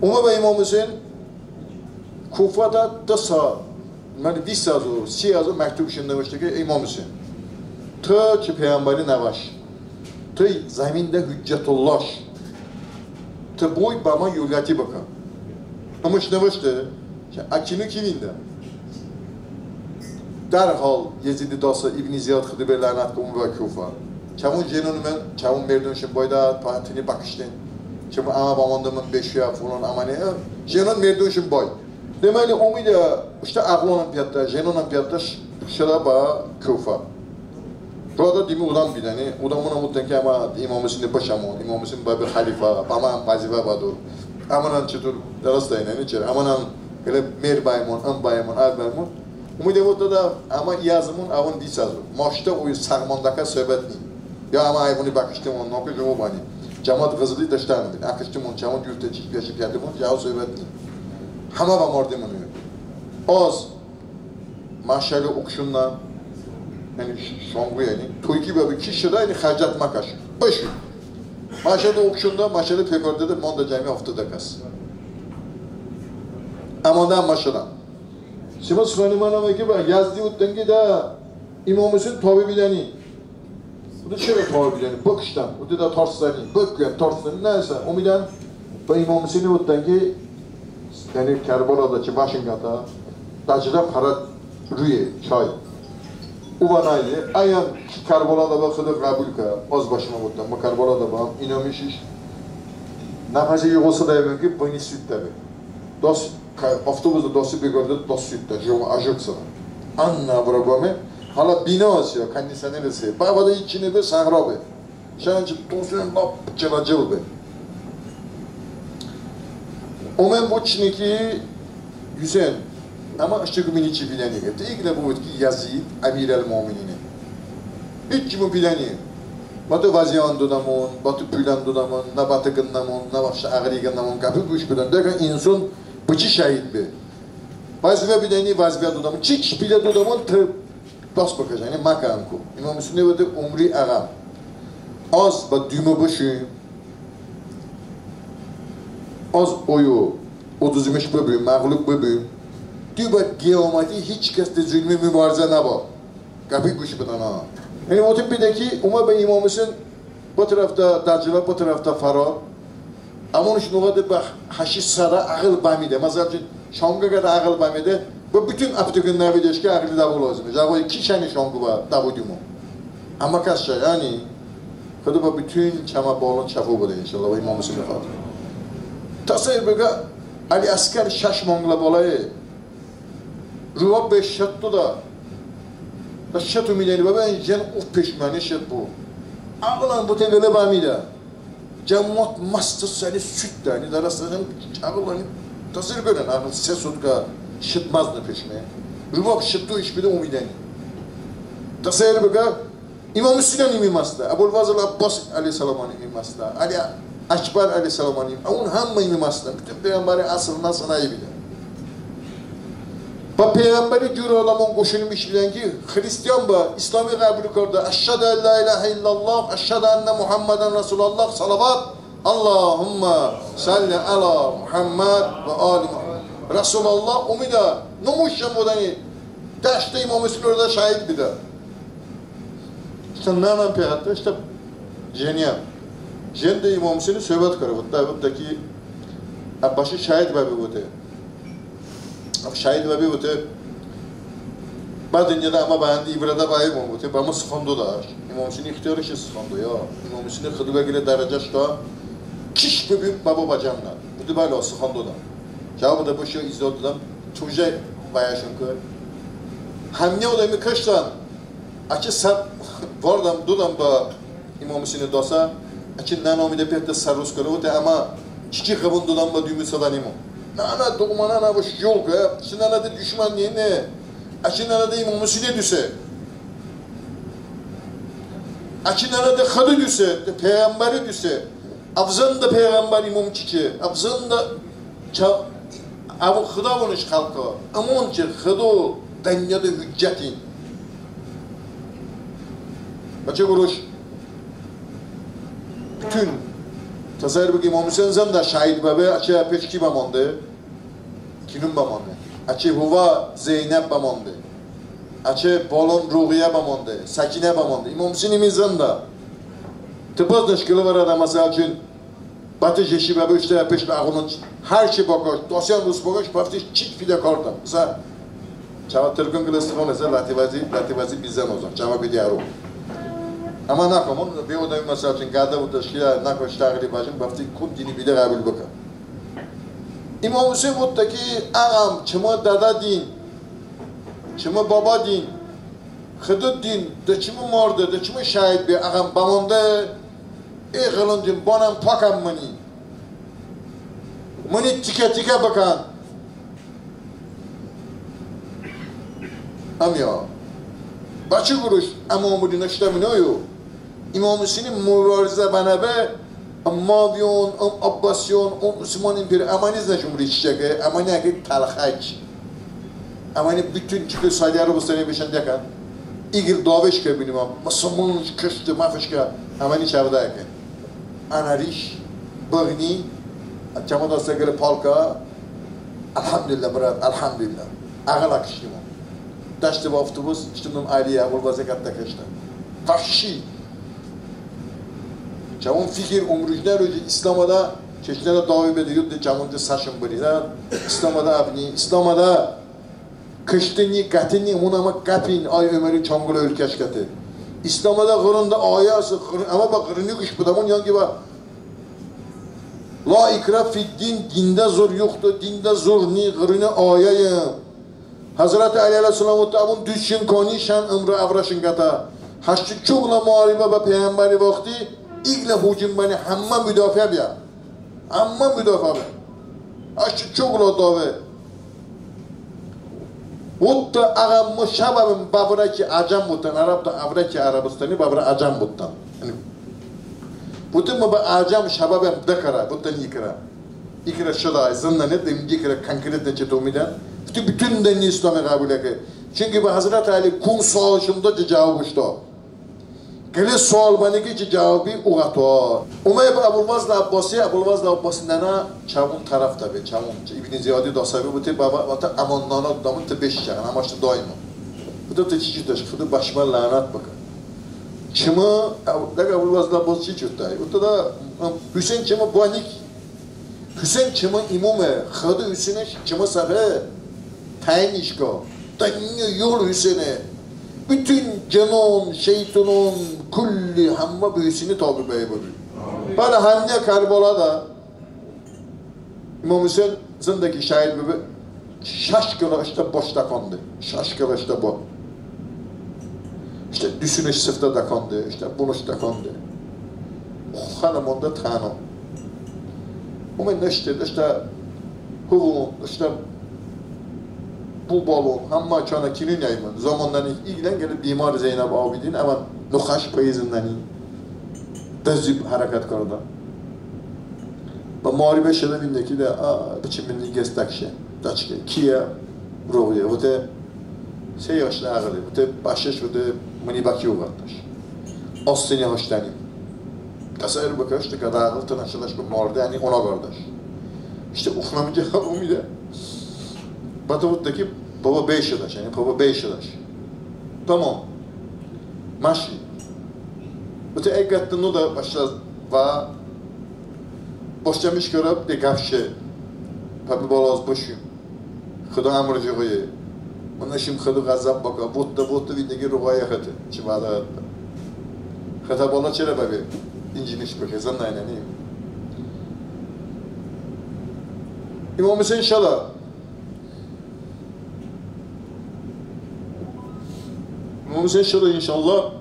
Omə bə İmom Huseyn, Kufədə dı sa, yəni vist həzo, si həzo məktub şımə nıvıştə ki, İmom Huseyn, tı çı peyğəmbəri nəvəş, tı zəmində Hüccətullaş, tı boy bəmə yoləti bıkə. Imış nıvıştə, əkinu ki vində? Dərhal Yezidi dası İbn Ziyad, Xıdo bə lənət bıkə, omə bə Kufə. Çəvon jenon, ımən çəvon merdonışon boydə, pa-, tıni bəkışten. Çımı əmə bəmandəmon beşuyə, filan, əməni, e, jenon merdonışon boy. Deməli, omedə, ıştə əğlonən piyotə, jenonən piyotə, ş-, şedə bə Kufə. Roədə dimi odəm bidəni, odəmonən bıvotdən ki, əmə İmom Huseyni bıkəmon, İmom Huseyn bə, bə xəlifə, bəmən vəzifə bə dor. Əmənən çətor, dərəsdəynən, çətor, əmənən elə mer bəymon, ım bəymon, əv bəymon. Omedə bıvotə, əmə i həzımon, əvon vist həzo. Maştə oy sağmandəkə söhbət ni. Ya əmə əvoni bəkıştəmon, nokə cəvab bəni. Cəmat Ğızıli dəştəni bin. Əkıştəmon, çəvon curtə çiç piyəşi piyotəmon, cəvon söhbət ni. Həmə bəmardəmon. Az məşəli okşonədə, yəni ş-, şanqo, yəni toy ki bəbe, ki şedə, yəni xərcət məkəş. Bışu. Məşəli okşonədə, məşəli pekardədə mandə cəmi haftodə kəs. Əmə də məşəli. Sima sıxani mənəme ki, bə Yəzidi bıvotdən ki, də İmom Huseyn tobe bidəni. Bıvotə, çəvon tobe bidəni? Bıkıştən. Bıvotə, də tarsdəni. Bıkıştən, tarsdəni. Nəysə, omedən bə İmom Huseyni bıvotdən ki, yəni Kərbəladə ki, başın qətə, Dəclə pərə ruye, çay. Ovə nıye, əyən ki Kərbəladə bə, Xıdo ğəbul kə, az bəşmə bıvotdən, bə Kərbəladə bə, inanmışış. Nəfəsi yığılsa da, əvon ki, bıni sutdə be. Dost Ka-, avtobusədə dosti beqardə, dost sutdə, jıqo, əjıqsə. Ənə bıra bəme, hələ bino heste, kondisioner heste. Bəvədə hiç çi nıbe, səhra be. Şən çı dosti lap cılacıl be. Omən bıvotışone ki, Huseyn, əmə ıştı ki mıni çi bidəni. Tı iqlə bıvot ki, Yəzid, Əmirəlmominine. Hiç çimon bidəni. Bə tı vəziyən dodəmon, bə tı pulən dodəmon, nə bə tı qınəmon, nə bəştə əğıli qınəmon, qəpi quş bıdən. Dəqə inson bıçı şəhid be. Vəzifə bidəni, vəzifə dodəmon. Çiç pilə dodəmon, tı bas bıkəş, yəni məkə əmko. İmom Huseyni bıvotə, omri əğəm. Az bə dumo bışu, az oyo, oduzımış bıbu, məğlub bıbu. Dı bə qiyoməti hiç kəs de zılmi mıbarizə nəbə. Qəpi quş bıdən ha. Yəni oto pidə ki, omə bə İmom Huseyn, bı tərəfdə Dəclə, bı tərəfdə Fərar. Əmonış noğədə bə həşi sərə əğıl bəmidə. Məsəl üçün, şanqo qədə əğıl bəmidə, bə bütün əptəqon nəvidəş ki, əğıli dəvo lozime. Cəvoy ki şəni şanqo bə dəvo dumo. Əmma kəs şə, yəni, Xıdo bə bütün çəmə balon çəfo bıdə, inşallah, bə İmom Huseyni xatir. Təsəvvur bıkə, Əli Əskər şəş manqlə balaye. Rubab bəy şeddo da. Da şeddo omedəni, bəbən jen of peşməni şeddo. Əğılən bıtə qılə bəmidə. Cəmot məsto səni sutdəni, dərəsdəni, əğılən təsəvvur bıkən, əğıl se sutka şedməzne peşmə. Rubab şeddo iş bedə omedəni. Təsəvvur bıkən, İmom Huseynən ımi məstə, Əbulfəzl Əbbas əleyhissəlamən ımi məstə, Əli Əkbər əleyhissəlam, əvon həmmə ımi məsələn, bütün peyğəmbəri əsıl nəsəl əy bedə. Bə peyğəmbəri cürə odəmon qoşunmış bedən ki, xristian bə, İslami qəbul kardə, əşhədu ən la ilahə illallah, əşhədu ənnə Muhəmmədən Rəsulullah, salavat, Allahümmə salli əla Muhəmməd və ali Muhəmməd. Rəsulullah, ımi də, nımış şə modəni, dəştə İmom Huseyni orada şəhid bedə. İştə nənən peqətdə, ıştə jeniyən. Jen də İmom Huseyni söhbət kardə, votdə, votdə ki, əv bəşi şəhid bəbe, votdə. Əv şəhid bəbe, votdə. Bə dınyoədə əmə bənə ibrədə bəbe, votdə, bəmı sıxan dodə. İmom Huseyni ixtiyorış sıxan doyə. İmom Huseyni Xıdo bə qılə dərəcəş doə. Kişt bıbu bəbo bə cənnət. Votdə bəli, sıxan dodə. Cəvob dodə, bəşo izah dodəm. Tujə bəyəşon kı. Həmə odəmi kıştən. Əçəy sə vardəm, dodəm bə İmom Huseyni dasə, əçəy nənə omedə peqətdə sə rus kardə, votdə əmə çiçi ğıbon dodəm bə dumi sədən imo. Nənə, doğma nənə, bəş yol kə, çı nənədə duşmən niye ne? Əçəy nənədə İmom Huseyni duse. Əçəy nənədə Xıdo duse, de peyğəmbəri duse. Əv zındə peyğəmbər İmom çiçe, əv zındə Çə-, əvo Xıdovonış xəlqə, ımon çı Xıdo dınyoədə hüccətin. Bəçəy qoroş bütün təsəvvur bıkən, İmom Huseyn zındə şəhid bəbe, əçəy peş ki bəmande, kinun bəmande. Əçəy huvə Zeynəb bəmande. Əçəy balon Ruğiyyə bəmande, Səkinə bəmande. İmom Huseyn ımi zındə. Tı bızınış qılə vırədə, məsəl üçün, Bətı jeşi bəbe, ıştə peştə əğılon, hər şey bəkəş, dastən rus bəkəş, bəvəştə çiç fidəkardəm. Məsələn, çəvə tırkon qılə sıxan hese, lətivəzi, lətivəzi bizən ozən, çəvə bıdə əro. Əmma nəkəmon, bə odəmi, məsəl üçün, qədə bıdə, şiyə nəkəş təğli bəşin, bəvəştə kon dini bıdə ğəbul bıkə. İmom Huseyn votdə ki, əğəm, çımı dədə din, çımı baba din, Xıdo din, de çımı marde, de çımı şəhid be, əğəm bəmande, Ey ğılınc, bənəm, pəkən mıni. Mıni tikə-tikə bıkən. Əmiyə. Bəçəy qoroş, əmə mıni nıştə mıni yo. İmom Huseyni mubarizə bənəbe, Əmmaviyon, ım Abbasiyon, ım Osmaniyon pir, əməni zınəş umri çiçəke, əməni əki təlxək. Əməni bütün çı ki Səudiyə Ərəbıstani beşən dəkən. İqıl dəveş kə bınimon, mısılmonış kıştı, mə fışkə, əməni çəvədə əkən. Ənə riş, bığni, çəmə dastə qılə palka, əlhamdulillah, brat, əlhamdulillah. Əğıl əkıştımon. Dəştə bə avtobus, ıştımon Əli, Əbulfəzli qətdə kıştə. Vəhşi. Çəvon fikir, ımrujnə ruji İslamədə, çeşnədə dəvo bedə, yodədə çəvon de səşon bıni. İslamədə əv ni, İslamədə kıştı ni, qəti ni, ımon əmə qəpin, ay Öməri çanqılə ölkəş qəte. İslamədə ğırındə ayə heste, ğırın, əmə bə ğırıni quş bıdəmon, yanki bə la ikrahe fiddin, dində zor yoxdo, dində zor ni, ğırıni ayəyım. Həzrəti Əli əleyhissəlam votdə, əvon duz çin kani, şən ımrə əvrəşon qətə. Həşt ço qılə muharibə bə peyğəmbəri vaxti, iqlə hucum bəni, həmmə mudafiə bıə. Həmmə mudafiə bıə. Həşt ço qılə dəvə. Votdə, əğəm mı şə bəbim bə vırə ki əcəm votən, ərəb də əvrə ki Ərəbıstani, bə vırə əcəm votən. Yəni, votdə, mı bə əcəm şə bəbim dı kərə, votdən i kərə. İ kərə şıdə, zındəni, dıminci kərə konkretno çəto omedən. Bütün, bütün dınyo İslami ğəbul əkə. Çünki bə Həzrəti Əli kon sualışon doə, çı cəvabış doə. Qılə sual bəni ki, çı cəvabi oqətə. Oməy bə Əbulfəzl Əbbasi, Əbulfəzl Əbbasi nənə çəvon tərəfədə be, çəvon, İbn Ziyadi dastə be, votə, bəbə, votə, əmə nənə dodəmon, tı beşə, əmə ıştə doymon. Votə, tı çiçi doəş, Xıdo bə şımə lənət bıkə. Çımı, dəqə Əbulfəzl Əbbasi çiç votə? Votə də, Huseyn çımı bəni ki, Huseyn çımı imome, Xıdo Huseynış çımı səpe təyinış ko. Dınyo yol Huseyne. Bütün cınon, şeytonon, kulli həmmə bə Huseyni tabi bəy bıbu. Bəli, həminə Kərbəladə İmom Huseyn zındə ki şəhid bıbu, şəş qılə ıştə boş dəkande, şəş qılə ıştə bo. Iştə dusınış sıftə dəkande, ıştə bunış dəkande. Xanə mandə təno. Omə nışte, ıştə huvon, ıştə bu balon, həmmə çanə kinun yəymon. Zəmon nəni iqlən qılə bimar Zeynəb Abidin, əmə noxəş pəyzındəni. Dızib hərəkət kardə. Bə moharibə şedə vinde ki, de, a, bə çəmənədə qıləy dəşe, dəşe. Kiye? Roğiye. Vote, se yaşlı əğıli. Vote, bəşeş, vote, mıni bə ki oqardəş? Ostini haştəni. Təsəvvur bıkə, ıştə, qədə əğıl tınə şedəş bə marde, yəni ona oqardəş. İştə, oxnəmə cəvab omeydə. Bə vote ki, baba, bəy şedəş, yəni baba, bəy şedəş. Tamam. Maşi. Vote, əy, qəte nodə, bəşlə, və boşlamış kərə, de qəp şe. Pəbi bə laz bışu. Xıdo əmr cığoye. Mınışım Xıdo ğəzəb bıkə. Votdə, votdə, vinde ki roğiye xəte. Çı vədə xəte. Xəte bılə, çerə bəbe? İncimiş bıkə, zındəynəni. İmom Huseyn şedə. İmom Huseyn şedə, inşallah.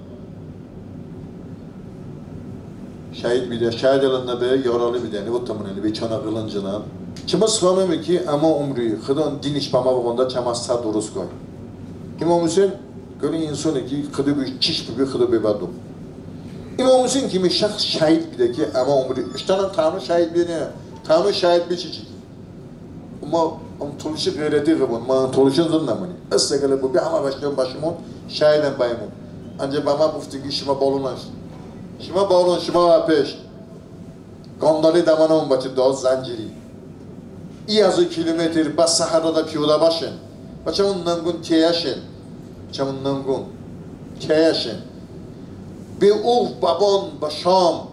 Şəhid bıdə, şəhid oləndə be, yaralı bıdə, yəni, votəmon, yəni, be çanə ğılıncınən. Çəmə sıxanım ki, əmə umri, Xıdon diniş bəmə bıqondə, çəmə sə dırıst kay. İmom Huseyn qılə insone ki, Xıdo bı çiş bıbi, Xıdo bıbə do. İmom Huseyn kimi şəxs şəhid bıdə ki, əmə umri, ıştənən təmə şəhid bıdə, təmə şəhid bı çiçi ki. Əmma ım tolışi ğeyrəti ğıbon, mı tolışon zındəmoni. Isə qılə bıbi, əmə bəştəmon, bəşəmon, şəhidəm bəmon. Əncəx bəmə bıvotın ki, şımə balonən, şımə balon, şımə bəpeşt. Qandali dəmənon bəçəy dast zənciri. İ həzo kilometr bə səhradə piyodə bəşen. Bə çəmon nınqon tiyəşen. Çəmon nınqon tiyəşen. Bə oğ bəbon bə şam.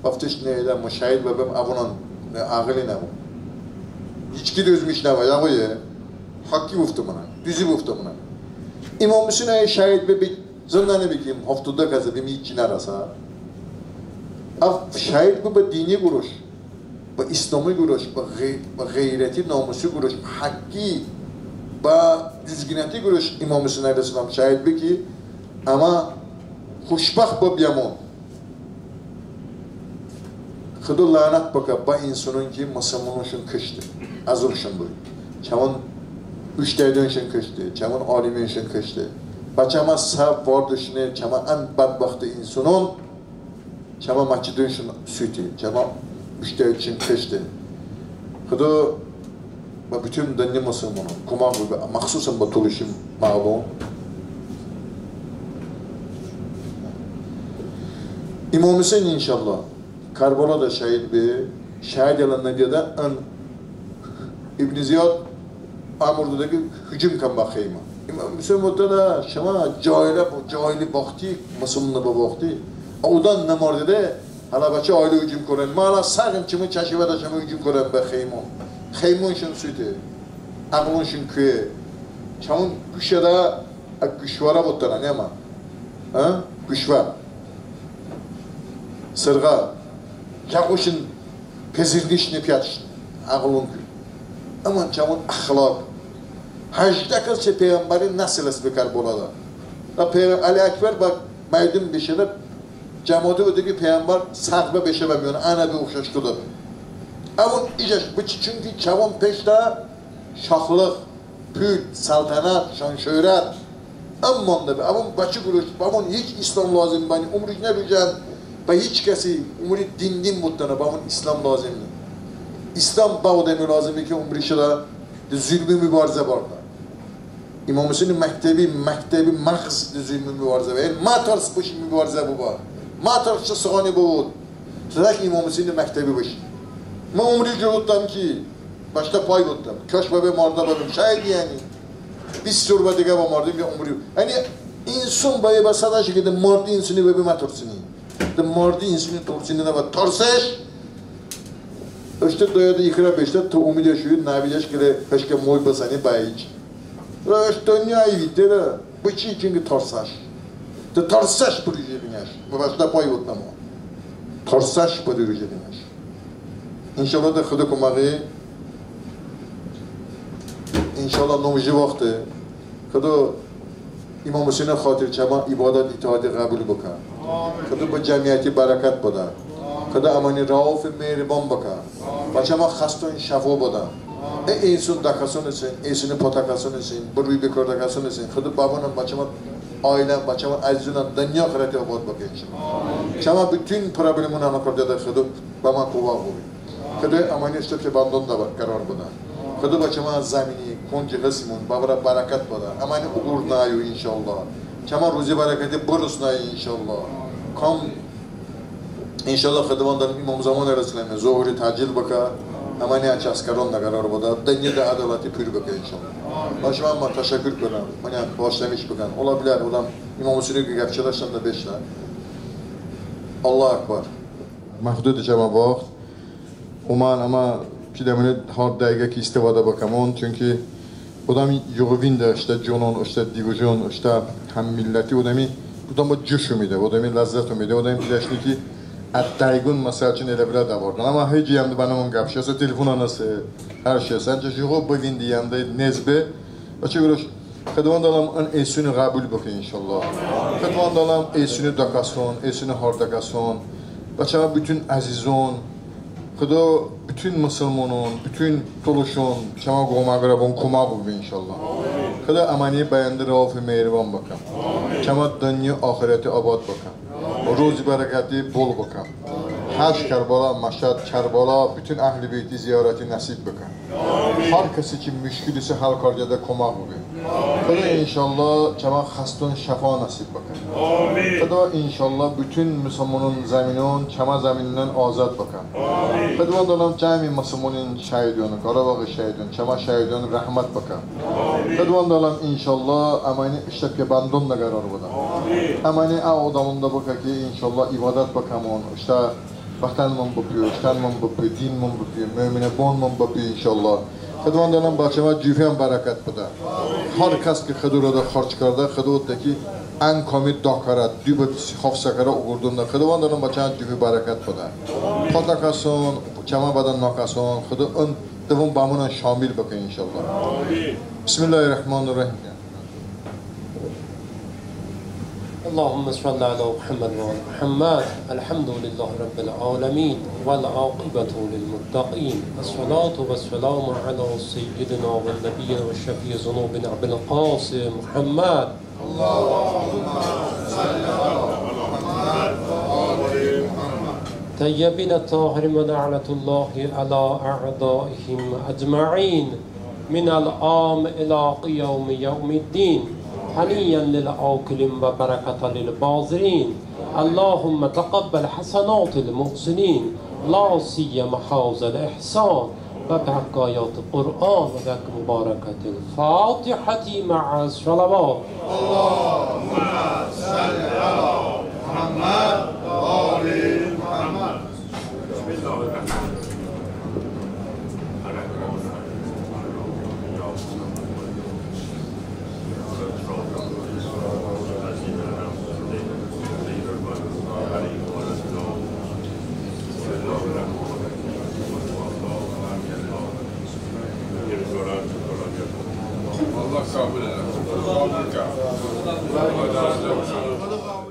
Bəvoteş, ne, de mı şəhid bəbem, əvonən, ne, əğıli nəbo. Hiç ki dözmiş nəbo, ya ğoye. Haqqi bıvotəmon, duzi bıvotəmon. İmom Huseyn əy şəhid be, be, zındəni be ki, hafto dı kəsə bim hiç ki nərəsə. Əv şəhid be bə dini qoroş, bə İslami qoroş, bə ğey-, bə ğeyrəti, namusi qoroş, bə haqqi, bə düzgünəti qoroş İmom Huseyn əleyhissəlam şəhid be ki, əmə xoşbəxt bıbiyəmon. Xıdo lənət bıkə bə insonon ki, mısılmononşon kışte, əzıbşon bıri. Çəmon uştəydonşon kışte, çəmon alimonşon kışte. Bə çəmə sə vardışone, çəmə ən bədbəxte insonon, çəmə məçidonşon sute, çəmə uştəydışon kışte. Xıdo bə bütün dınyo mısılmonon koməq bıbə, məxsusən bə tolışi məğlum. İmom Huseyn, inşallah, Kərbəloədə şəhid be, şəhid oləndə de ın İbn Ziyod əmr doydə ki, hucum kən bə xeymə. İmom Huseyn votdə, şımə cahilə, cahili vaxti, mısılmon bə vaxti, odən nımardedə, hələ bəçəy ailə hucum kardənin. Mə hələ səğim, çımı çəşi vədə şımə hucum kardənin bə xeymon. Xeymonşon sute, əğılonşon kuye. Çəmon quşədə, ə, quşvərə votdənən, ne, əmə? Hə? Quşvər. Sırğa. Yəğışon pezirnişon, piyətışon. Əğılon kuye. Əmma çəmon əxlaq. Həjdə kəs çı peyğəmbəri nəsil heste Kərbəloədə. Da peyğəm-, Əli Əkbər bə məydon beşedə, cəmati votdə ki, peyğəmbər səğ bə, beşe bə miyon, ənə bə oxşəş doydə. Əvon ijəş bıçi, çünki çəvon peştə şaxlıq, pul, səltənət, şan-şöhrət, ım mandə be. Əvon bəçi qoroş, bəvon hiç İslam lozim ni, bəni umrış nərujən bə hiç kəsi, umri din-din votdəni, bəvon İslam lozim ni. İslam bə odəmi lozim ni ki, umrış şedə de zülmi mübarizə bardə. İmom Huseyni məktəbi, məktəbi məğz de zülmi mübarizə bə. Yəni mətars bışi mübarizə bıbə. Mətars çı sıxani bıvot. Tək İmom Huseyni məktəbi bışi. Mı umri co votdəm ki, bəştə pay votdəm. Kaş bəbe mardə bəbim. Şəhid yəni. Bist sor bə diqə bə mardim, ya umri. Yəni inson bəbe bə sədəş ki, de mardi insoni bəbe mətorsini. De mardi insoni torsini nəbə. Tarsəş. Iştə doyədə ikrə beşdə, tı umidəş, nəvidəş ki, de peşkə moy bısəni bə hiç. Rəş dınyo ivitdə de. Bıçi, çünki tarsəş. De tarsəş bı rujədə niyəş. Mı bəştə pay votdəm. Tarsəş bı rujədə niyəş. İnşallah de Xıdo koməği. İnşallah nomji vaxte. Xıdo İmom Huseyni xatir çəmə ibadət, itaəti ğəbul bıkə. Xıdo bı cəmiyyəti bərəkət bıdə. Xıdo əməni Rəuf mehriban bıkə. Bə çəmə xəston şəfa bıdə. E, inson dəkəson hestin, insoni potəkəson hestin, bı ruy bekordəkəson hestin. Xıdo bəvonən bə çəmə Ailən, bə çəmə əzizonən dınyo oxirəti obod bıkə inşallah. Çəmə bütün problemon əmə kardeədə Xıdo bəmə kovə bıbu. Xıdo əməni ıştə piyəbəndonədə bə-, qərar bıdə. Xıdo bə çəmə zəmini, konci hıstimon bəvırə bərəkət bıdə. Əməni oqor nəyo inşallah. Çəmə ruzi bərəkəti bırosnəyo inşallah. Kam İnşallah, Xıdovəndon İmom Zəmon əleyhissəlomi zohuri təcil bıkə, əməni əçəy əskaronədə qərar bıdə, dınyoədə ədaləti pur bıkə inşallah. Bə şımə təşəkkur bıkənəm, mıni bağışlamış bıkən. Ola bilər, odəm İmom Huseyni qəp çədə, şəndə beşdə. Allahu Ekber. Məhdud çəmə vaxt. Umən əmə pidəmoni har dəqiqə ki istifada bıkəmon, çünki odəmi yığıvonədə ıştə conon, ıştə divıjon, ıştə həmmilləti odəmi, odəmə coş omedə, odəmi ləzzət omedə, odəmi pidəşone ki, ə dəqiqon, məsəl üçün, elə vırə dəvardən. Əmma hiç yəndı bənəmon qəp jəy, sə telefonən heste, hər şey heste. Əncəx yığo bıvinde yəndı, nez be. Bə çı qoroş Xıdovənd aləm ın eysoni ğəbul bıkə inşallah. Xıdovənd aləm eysoni dəqəson, eysoni har dəqəson, bə çəmə bütün əzizon, Xıdo bütün mısılmonon, bütün tolışon, çəmə qoməqrəbon koməq bıbin inşallah. Xıdo əməni bə yəndı Rəuf mehriban bıkə. Çəmə dınyo oxirəti obod bıkə. Ruzi bərəkəti bol bıkə. Həcc, Kərbəla, Məşhəd, Kərbəla, bütün Əhli Beyti ziyarəti nəsib bıkə. Har kəsi ki müşkil ise həll kardeədə koməq bıkə. Xıdo inşallah çəmə xəston şəfa nəsib bıkə. Xıdo inşallah bütün mısılmonon zəminon çəmə zəmindən azad bıkə. Xıdovənd aləm cəmi mısılmonon şəhidon, Qarabaği şəhidon, çəmə şəhidon rəhmət bıkə. Xıdovənd aləm inşallah əməni ıştə piyəbəndonədə qərar bıdə. Əməni ə odəmonədə bıkə ki inşallah ibadət bıkəmon, ıştə vətənımon bıpiyo, ıştənımon bıpiyo, dinımon bıpiyo, möminə boynumon bıpiyo inşallah. Xıdovənd aləm bə çəmə cifən bərəkət bıdə. Har kəs ki Xıdo roədə xərc kardə, Xıdo de ki ən kami da kərə, du bə haft sə kərə oqordonədə. Xıdovənd aləm bə çəmə cifi bərəkət bıdə. Patəkəson, çəmə bədən nəkəson, Xıdo ın dıvon bəmınən şamil bıkə inşallah. بسم الله الرحمن الرحيم. اللهم صل على محمد وعلى محمد. الحمد لله رب العالمين والعاقبة للمتقين. الصلاة والسلام على سيدنا ونبينا وشفيع ذنوبنا أبي القاسم محمد. اللهم صل على محمد وآل محمد. طيبين الطاهرين ولعنة الله على أعدائهم أجمعين. من الآن إلى قيام يوم الدين. هنيئا للآكلين وبركة للبازرين. اللهم تقبل حسنات المحسنين، لا سيما هذا الإحسان، وبحق آيات القرآن وبحق مباركة الفاتحة مع الصلوات. اللهم صل على محمد وآل محمد.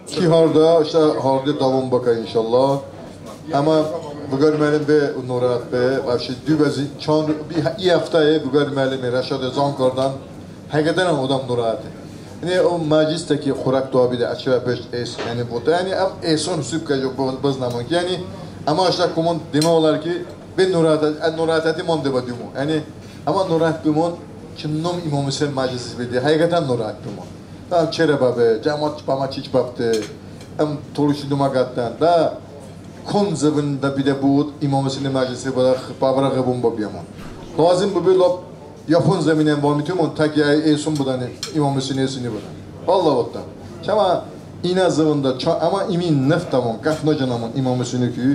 Ki hardə, ıştə hardə dəvom bıkə inşallah. Əmma Vüqar müəllim be norohət be, вообще, du bəzi çan, bir, i həftəy Vüqar müəllim, Rəşad zəng kardən, həqiqətən odəm norohəte. Yəni o məclisədə ki xorək doə bedə, əçəy bəpeşt es, yəni votə, yəni əm eson hesab kə bı-, bıznəmon ki, yəni əmə ıştə komon demək olar ki, be norohət, ə, norohətəti mandə bə dumon. Yəni əmə norohət bimon ki, nom İmom Huseyn məclisi bedə, həqiqətən norohət bimon. Həm çerə bəbe, cəmat bəmə çiç bəbde, əm tolışi dumə qətən. Da kon zıvonədə bedə bıbud, İmom Huseyni məclisi bıdə, bəvırə ğıbon bıbiyəmon. Lazım bıbu lap yapon zəminən vəmiteymon, tək əy eson bıdən, İmom Huseyni esoni bıdən. Vallah votdəm. Çəmə inə zıvonədə, ça-, əmə ımi nıfdəmon, qəp nıcənəmon İmom Huseyni ki,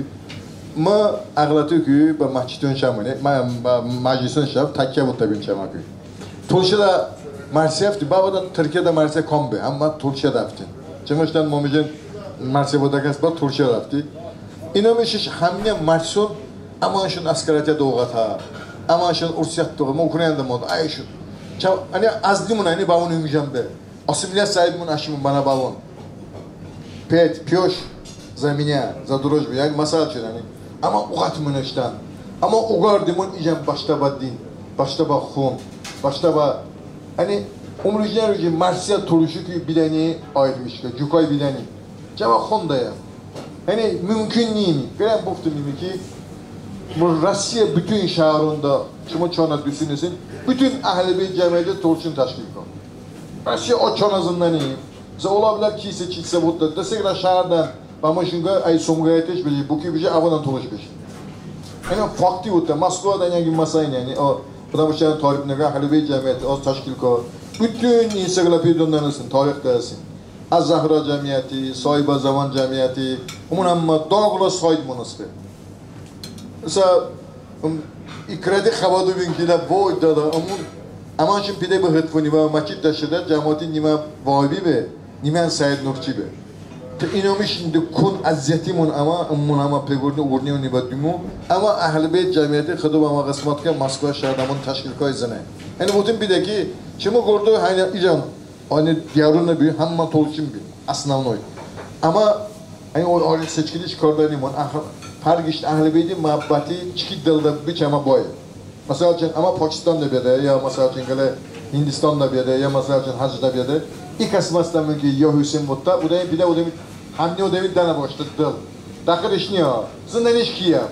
mı əğləti ki bə məscidon şəmon, mə-, bə məclison şəm, təkkə votə bin çəmə ki. Tolışədə mərsiyə hafti, bəvədə Tırkiyədə mərsiyə kam be, əmma Tolışədə hafti. Çəmə ıştən momicin mərsiyə votəkəs bə Tolışədə hafti. İnə mışış həminə mərson, əmənşon əskəriyətədə oqətə, əmənşon ursiyət doğə, mı Ukraynədə mı, ayşon. Çə-, əni əzlimon, əni bəvon umjən be. Ассимиляция əzlimon, əşimon bənə bəvon. Пять, пять, за меня, за дружбу. Yəni məsəl üçün, yəni. Əmma oqətımon ıştən. Əmma oqardımon ijən bəştə bə din, bəştə bə xon, bəştə bə, yəni, Imrujnə ruji Marsiyə tolışi ki bidəni ayırmış ki, cukay bidəni. Cəvab xondəyə. Yəni mümkün niyəni. Qələn bıvotım ki, Rusiyə bütün şəhronədə, şımə çanə dusunəsin, bütün Əhl-Beyt cəmiyyəti tolışon təşkil kon. Rusiyə o çanə zındəni. Zə ola bilər ki, isə, ki, isə votdə, dəseqlə şəhərdən, bəmə şunqə, əy, Somqayıtış bıji, Boki bıji, əvonən tolış bıji. Yəni fakti votdə, Moskvada yəni masənin, yəni, o, потому что tarifnəqə Əhl-Beyt cəmiyyəti az təşkil ko. Bütün ensiklopediyonədə hestin, tarixdə hestin. Az-Zəhra cəmiyyəti, Sahibə Zəman cəmiyyəti, ımon həmmə dağ ola saydımon heste. Məsələn, ım, ikrədi xəbə doydəbin ki, də, voy, dədə, ımon, əmə şin pidə bı hıtvoni bə, məkidədə şedə, cəmaəti nimə Vahibi be, nimən Səid Nurçi be. Tı inanmısan indi kon əziyyətimon əmə, ımon əmə peqorni, ornioni bə dumo, əmə Əhl-Beyt cəmiyyəti Xıdo bəmə ğısmət kə, Moskva şəhərədə ımon təşkil kay zıne. Yəni votıme pidə ki, çımı qordo, həni icən, ani diyəronədə bi, həmmə tolışon bi, основной. Əmma, yəni, o, o seçkiliş kardənimon, əh-, fərğış Əhl-Beyt məhəbbəti çiki dılədə bi, çəmə boy. Məsəl üçün, əmə Pakistanədə bedə, ya məsəl üçün, qılə Hindistanədə bedə, ya məsəl üçün, Həcədə bedə. İ kəs məsələn ki, ya Huseyn votdə, odəmi, pidə odəmi, həmni odəmi dənə bəştə dıl. Dəxilış niyə? Zındəniş kiyə?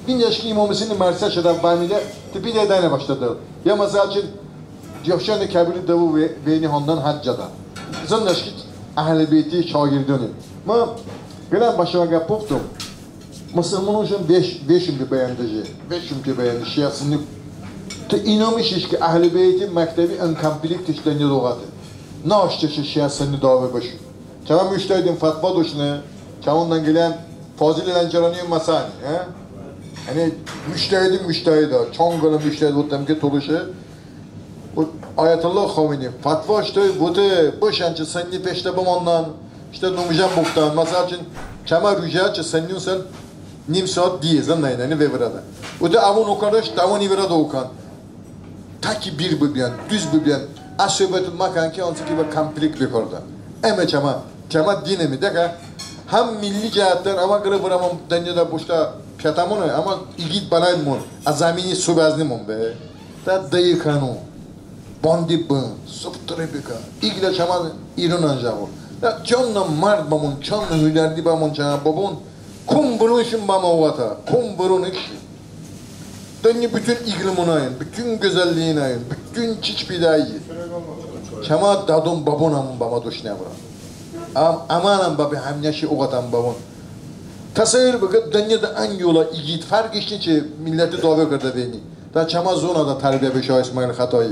Bınəş ki, İmom Huseyni Marsiyə şedə bəmide, tı pidə dənə bəştə dıl. Ya məsəl üçün, Cəxşəni Kəbiri dıvo ve-, veyni handən Həccədə. Zındəş ki, Əhl-Beyti şagirdoni. Mı qıləm bəşmə qəp bıvotım. Mısılmonışon veş-, veşım ki bəyəndıjə, veşım ki bəyəndıjə şiə sınni. Tı inanmışış ki, Əhl-Beyti məktəbi ən konfliktış dınyoədə oqəte. Naştəşe şiə sınni dəve bəşe. Çəmə müctəhidon fətva doşne, çəmə ondan qıləyən Fazil Lənçərani məsəni, hə? Yəni, müctəhidon müctəhid, ha, çan qılə müctəhid votdəm ki, tolışe. O, Ayətullah Xamenei fətva ıştə, vote, bəşən çı sınni peştə bımandən, ıştə nomjən bıvotən. Məsəl üçün, çəmə rujə çı sınnion sən nim saat diyə, zındənin, yəni, ve vırədə. Vote, əvon okarış, dəvon i vırədə okən. Təki bir bıbiyən, düz bıbiyən, ə söhbət məkən ki, hansı ki bə konflikt bekardə. Əmə çəmə, çəmə dinəmi, dəqə, həm milli cəhətdən, əmə qılə vırəmon dınyoədə boştə piyətəmone, əmma igid bənəymon, ə zəmini sobəznimon be. Də dıy kəno, bandi bın, sıftırı bıkə, iqlə çəmə İronən jəqo. Də çanə mərd bəmon, çanə hünərli bəmon çəmə bobon, kom vıronışon bəmə oqətə, kom vıronış. Dınyo bütün iqlimonəyon, bütün gözəlliyeynəyon, bütün çiç pidəyon. Çəmə dədon bəbonəmon bəmə doşnə vırə. Əm-, əmənən bəbe həminəşi oqətən bəbon. Təsəvvur bıkə, dınyoədə ən yolə igid, fərğış ni çı milləti dəve kardə beni. Də çəmə zonədə tərbiyə be Şah İsmail Xətai.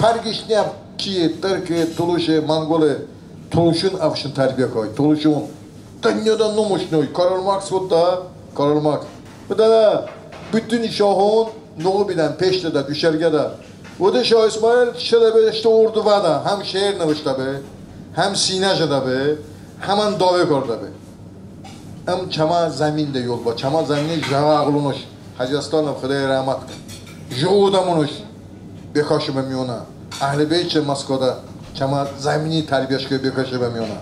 Fərğış ni kiye, tırke, tolışe, manqole, tolışon əvşon tərbiyə kay, tolışon. Dınyoədə nomış noy, Karl Marks votdə, Karl Marks. Bıdə də, bütün şahon noğu bidən peştədə, düşərgədə. Vote Şah İsmail şedə be ıştə ordu vədə, həm şeir nıvıştə be, həm sinə jədə be, həmən dəve kardə be. Im çəmə zəmində yol bə, çəmə zəmini jəqo əğlonış. Hacı Aslanov, Xıdo rəhmət kə. Jıqo odəmonış bekəşe bə miyonə. Əhl-Beyt çı Moskvadə çəmə zəmini tərbiyəş kə, bekəşe bə miyonə.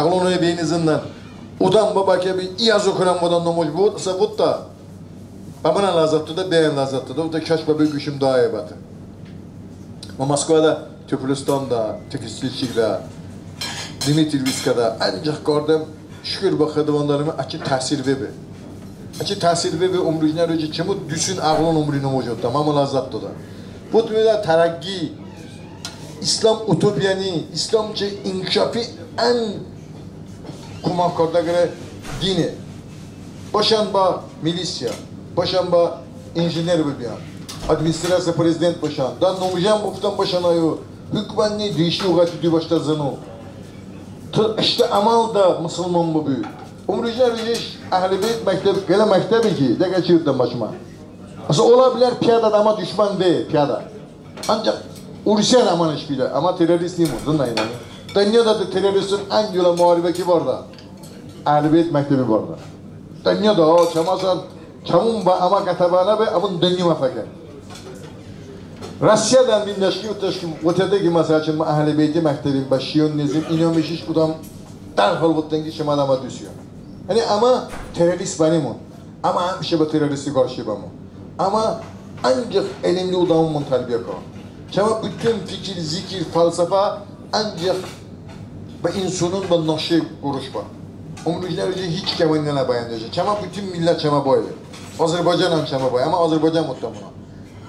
Əğlonəy beyni zındən. Odəm bə bəkə be, i az okurəm, odəm nomış bıvot, ısə votdə. Bəmınən ləzzət doydə, bəyən ləzzət doydə. Vote kəş bəbe guşım dəyə bətı. Mı Moskvadə, Topolestanda, Tekstilçikdə, Dmitrievskədə əncəx kardəm. Şukur bə Xıdovəndi, əçəy təsir bebe. Əçəy təsir bebe, ımrujnə ruji çımı dusun əğlon ımruj nomış votdə, bəmə ləzzət doydə. Votım, tərəqqi, İslam utopiyəni, İslam çı inkişafi ən komək kardə qılə dine. Bəşən bə milisiya, bəşən bə injiner bıbiyən, administrasiya prezident bəşən, də nomjən bıvotən bəşən əyo, hukmən ni, deşi oqəti du bəştə zıno. Tı ıştə əməldə mısılmon bıbu. Imrujnə rujiş Əhl-Beyt məktəbi, qılə məktəbi ki, dəqə çı votdəm bəşmə. Əsə ola bilər piyədə əmə duşmən be, piyədə. Ancəx Urusiyadə əmənış pidə, əmə terrorist nimon, zındənin. Dınyoədə de terroriston ən yolə muharibə ki bardə? Əhl-Beyt məktəbi bardə. Dınyoədə, o, çəmə sən, çəmon bə əmə qətəbənə be, əvon dınyo mə fəkən. Rusiyədən bınəş ki, votəş ki, votədə ki, məsəl üçün, Əhl-Beyti məktəbin bə şion nezim, inanmışış odəm dərhal votdən ki, şımə əmə dusiyon. Yəni əmə terrorist bənimon. Əmə həmişə bə terroristi qarşı bəmon. Əmə ancəx elimli odəmon tərbiyə kardəm. Çəmə bütün fikir, zikir, fəlsəfə ancəx bə insonon, bə naşe qoroş bə. Umrujnə ruji hiç kəmə nıbəyəndeşe. Çəmə bütün millət çəmə boye. Azərbaycanən çəmə boye. Əmə Azərbaycan votəmon.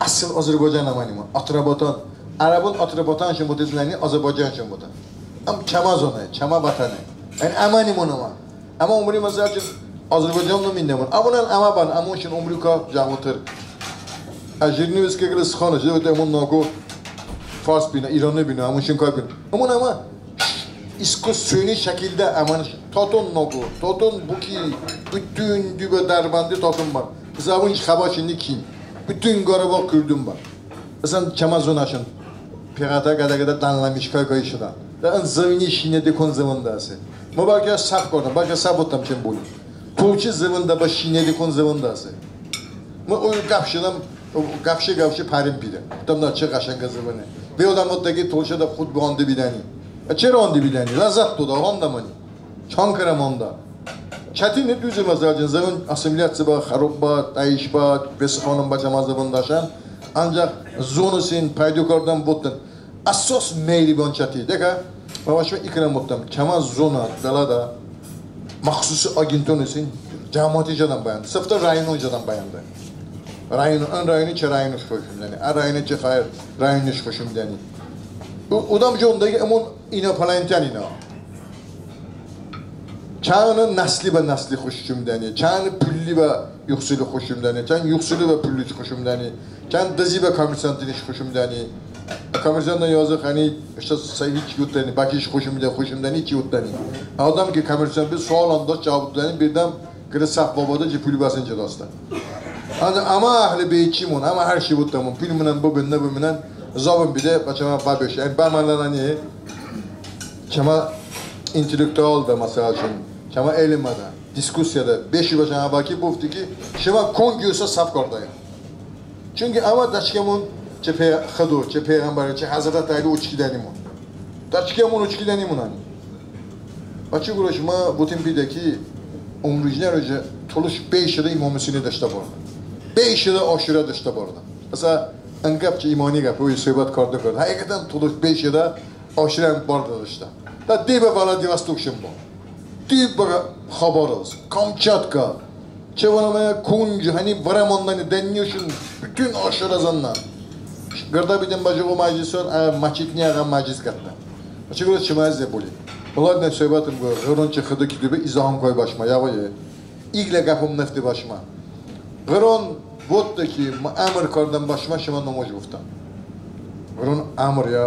Əsl Azərbaycan əmənimon. Atrabatan. Ərəbon Atrabatanşon vote, zınəni Azərbaycanşon vote. Əm çəmə zonəy, çəmə vətənəy. Yəni əmənimon əmə. Əmə umri, məsəl üçün, Azərbaycanədə mindəmon. Əmonən əmə bən, əmonşon umri ka jəqo tır. Ə, Jırnovskiye qılə sıxanış, de, vote, əmon naqo fars binə, İrani binə, əmonşon kay binə. Əmon əmə iskə suni şəkildə əmən taton naqo, taton buki, bütün dübə Dərbəndi taton bən. Zıvon xəbəşon nikin. Bütün Qarabağ kurdon bən. Məsələn, çəmə zonəşon peğətə qədə-qədə dənləmiş kay-kay şedən. Də ın zıvoni şinə dekon zıvonədə hese. Mı bəlkə səhv kardəm, bəlkə səhv votdəm, çəmə boli. Tolışi zıvonədə bə şinə dekon zıvonədə hese. Mı o qəp şedəm, qəp şe-qəp şe pərim pidə. Votdəm, da çı qəşənqə zıvone. Ve odəm votdə ki, tolışədə futbol ande bidəni. E, çero ande bidəni? Ləzzət dodə, handəmoni. Çan kərə mandə. Çətine, duze, məsəl üçün, zıvon assimilyasiya bə, xərob bə, dəyiş bə, ve sıxanım bə çəmə zıvon dəşən. Ancəx zonosin pəydo kardən, votdən. Əsos mehribon çəti. Dekə, bə bəşmə ikrəm votdəm. Çəmə zonə dılədə məxsusi agentonosin cəmoəti jədən bəyəndı. Sıftə rayonon jədən bəyəndı. Rayon, ın rayoni çı rayonış xoşum dəni. Ə rayoni çı xəyr rayonış xoşum dəni. O, odəm jədən ki, əmon iнопланетяне. Çan nəsli bə nəsli xoşum dəni, çan pulli bə yoxsuli xoşum dəni, çan yoxsuli bə pulli xoşum dəni, çan dızi bə kommersantiş xoşum dəni. Kommersanton yazıq, yəni, ıştə, sə hiç votdəni, bəkiş xoşum də-, xoşum dəni, hiç votdəni. Odəm ki kommersant be, sualədə cəvob dəni, birdəm qılə səhv bəbe, de ki, puli bəsin cədəstə. Əncəx əmə əhli beytçimon, əmə hər şey votdəmon, pul mınən bıbən, nıbımınən, zabon bıdə, bə çəmə bəbeş. Yəni bə mı nıni, çəmə intellektualdə, məsəl üçün, çəmə elmədə, diskusiyadə beşi bəşən əvvəlki bıvotı ki, şımə konco isə səhv kardəyon. Çünki əmə dəçkəmon çı pe-, Xıdo, çı peyğəmbəri, çı Həzrəti Əli oçkidənimon. Dəçkəmon oçkidənimon, yəni. Açıq-oşkor mı votim pidə ki, ımrujnə ruji tolış bəy şedə İmom Huseyni deştə bardə. Bəy şedə Aşurə deştə bardə. Məsələn, ın qəp ki, imani qəp, oy söhbət kardə-kardə. Həqiqətən tolış bəy şedə Aşurə bardə deştə. Da de bə Vladivostokşon bə. De bə Xabarovsk, Kamçatka. Çəvonəmə konco, həni vırə mandəni, dənniyoşon bütün Aşurə zındən. Qırdə bıdən bə jıqo məclisən, ə, məçit ni, əğə məclis qətnən. Açıq-oşkor çəmə əzizə boli. Oladnə söhbətim qo, Ğıron çı Xıdo kitobi, izahım koy bəşmə, yəğoye. İqlə qəpım nıfte bəşmə. Ğıron votdə ki, mı əmr kardəm bəşmə, şımə nomoş bıvotən. Ğıron əmr ya.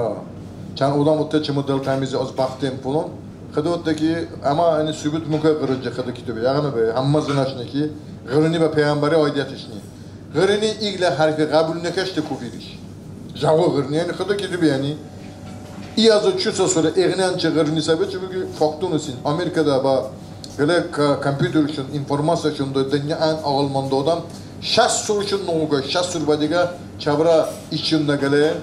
Çan odəm votdə, çımı dıl təmize, az bəxtiyəm, filon. Xıdo votdə ki, əmə, yəni, sübut mıkə Ğıron çı Xıdo kitobi. Yəni bə, həmmə zınəşone ki, Ğıroni bə peyğəmbəri aidiyətış ni. Ğıroni iqlə hərfi ğəbul nıkəşte kufiriş. Jıqo Ğıroni, yəni Xıdo kitobi, yəni. İ həzo çiso sore eğnən çı Ğıroni sə be, çünki faktonısin. Amerikada bə qılə k-, kompyuterışon, informasiyaşon doy, dınyo ən ağılmandə odəm. Şəst sorışon noğuko, şəst sor bədiqə çəvrə içində qılə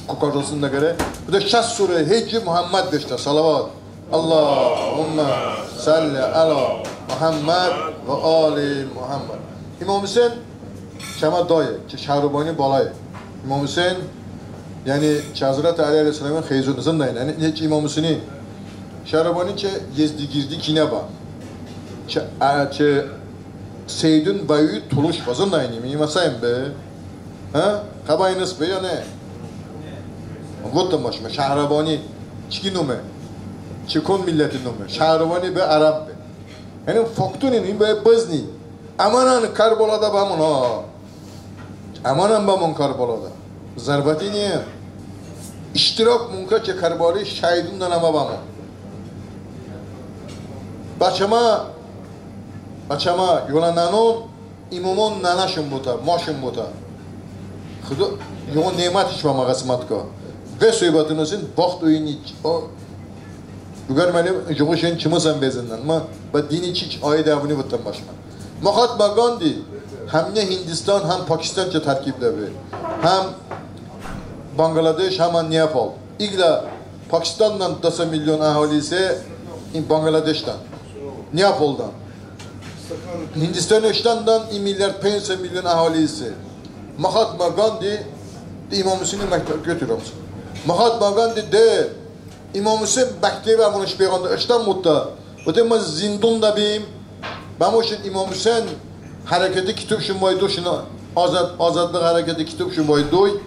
kokartosında qılə. Bıdə şəst sore Hecci Muhəmməd deştə, salavat. Allahümmə səlli əla Muhəmməd və ali Muhəmməd. İmom Huseyn çəmə daye, çı Şəhrubani balaye. İmom Huseyn, yəni, çı Həzrəti Əli əleyhissəlamin xeyzoni, zındənin, yəni, ne çı İmom Huseyni. Şəhrubani çı Yezdigirdi kinə bə. Çı, ə, çı Seydun Vəyi tolış bə, zındənin, mi məsələn be. Hə? Xəbərinız be, ya ne? Votdəm bəşmə, Şəhrubani çı ki nome? Çı kon milləti nome? Şəhrubani be ərəb be. Yəni, faktonin, ın be bızıni. Əmənən Kərbəladə bəmon, ha. Əmənən bəmon Kərbəladə. Zərbəti niye? İştirakmon kə çı Kərbəlayi şəhidonədə, əmə bəmon. Bəçəmə, bəçəmə yolə nənon, imomon nənəşon botə, maşon botə. Xıdo, yolə nemətiş bəmə ğısmət ka. Ve söhbətonısin, vaxt oyun hiç. O, Vüqar müəllim, jıqo şeon çımısən vezındən. Mı bə dini çiç aid əvoni votdəm bəşmə. Mahatma Ğandi həmne Hindistan, həm Pakistan çı tərkibdə be. Həm Banqladeş, həm Neapol. İqlə Pakistandan dı sa milyon əhali ise, in Banqladeşdən, Neapoldan. Hindistanıştandan in milyard penc sa milyon əhali ise. Mahatma Ğandi İmom Huseyni məktəb götürəm. Mahatma Ğandi de, İmom Huseyn məktəbə əmonış peğəndə ıştən mutə. Vote mı zindonədə bim, bəmı şin İmom Huseyn hərəkəti kitob şin vay doy, şin azad, azadlıq hərəkəti kitob şin vay doy.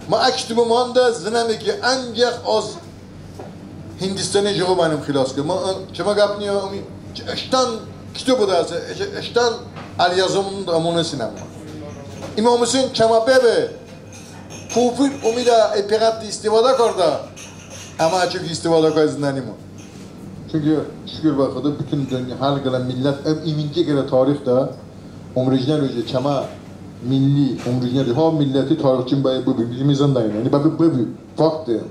Mı ə kitobi mandə zınəme ki, əncəx az Hindistoni jıqo mənim xilos kə. Mı, çəmə qəp niye, ıştən kitob bıdəse, ıştən əlyazımon da əmonə sinəmon. İmom Huseyn çəmə bəbe, kofir omedə, e, peğəti istifadə kardə. Əmə əçəy istifadə kardəmon. Çünki şukur bə Xıdo, bütün dınyo, hər qılə millət, ım-, iminci qılə tarixədə ımrujnə ruji çəmə milli, ımrujnə ruji, ha, milləti tarixçi bəbe bıbu, bizim zındənin, yəni bəbe bıbu, faktdır.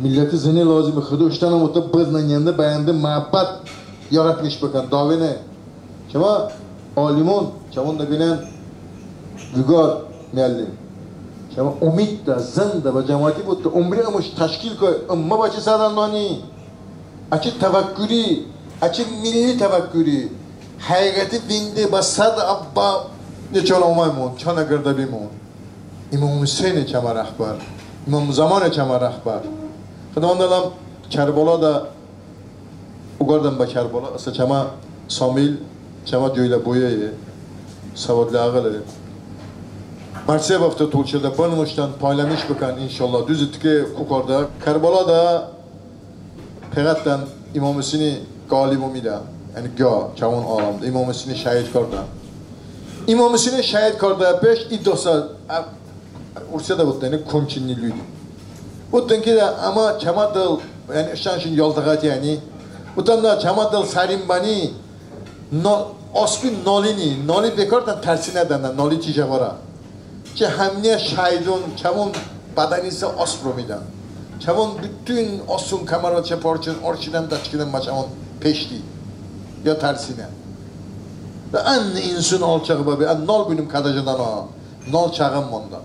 Milləti zıne lozime, Xıdo ıştən omotə bıznən, yəni bəyəndı, məhəbbət yaratmış bıkən, dəvoni. Çəmə alimon, çəmə də qıləyən Vüqar müəllim. Çəmə omidədə, zındə bə cəmati votdə, ımri əmə təşkil koy, ım mı bəçəy sədə nıni. Əçəy təfəkkuri, əçəy milli təfəkkuri. Həğiğəti vinde bə sədə əbbə, neçə oməymon, çanə qırdə bimon. İmom Huseyni çəmə rəhbər, İmom Zəmoni çəmə rəhbər. Xıdovəndə ələm Kərbəladə Oqardən bə Kərbəla, ısə çəmə Samil, çəmə coydə boyəye, səvodli əğıle. Mərsiyə bəftə tolışədə bınıvıştən, paylamış bıkən, inşallah. Düzü tikəku kardə. Kərbəladə peğətdən İmom Huseyni ğalib omedə, yəni qa, çəvon aləmədə. İmom Huseyni şəhid kardə. İmom Huseyni şəhid kardə peş i dosə, ə, Ursiyədə votdən, yəni, конченные люди. Votdən ki, əmə çəmə dıl, yəni, ıştənşon yoltəğəti, yəni. Votdən də çəmə dıl sərin bəni, no-, ospi nolini, noli bekardən tərsinədən, noli çiçə qorə. Ki həmniyə şəhidon, çəvon bədənisə osp romidən. Çəvon bütün oson kəmərə çəpərçin, orşidən, dəçkidən bə çəvon peşti. Ya tərsinə. Və ən inson alçaq bəbe, ən nol bınım kədəjədən ha. Nol çağım mandə.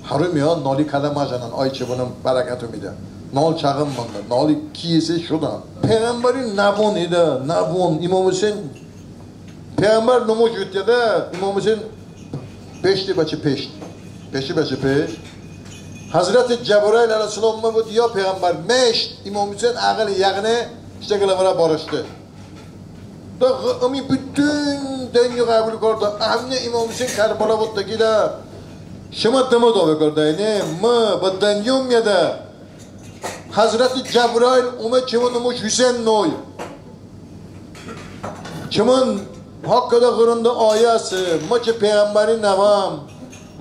Harum ya, noli kədə məcənən, ay çəvonım bərəkət omedə. Nol çağım mandə, noli kiyəsə şodən. Peyğəmbəri nəvon edə, nəvon, İmom Huseyn. Peyğəmbər nımoz votdədə, İmom Huseyn beşdi bəçəy peşt. Beşdi bəçəy peşt. Həzrəti Cəbrail əleyhissəlam votdə, ya Peyğəmbər, meşt, İmom Huseyn əğıli yəğıne, ıştə qılə vırə barışdı. Da ğ-, ımi bütün dınyo qəbul kardə. Əmniyə İmom Huseyn Kərbəla votdə ki də, şımə dımı dəvo kardəy, ne, mı bə dınyo omedə. Həzrəti Cəbrail omə çımı nımoz Huseyn noy. Çımın həxədə Ğıronədə ayə heste, mı ki Peyğəmbəri nəvəm,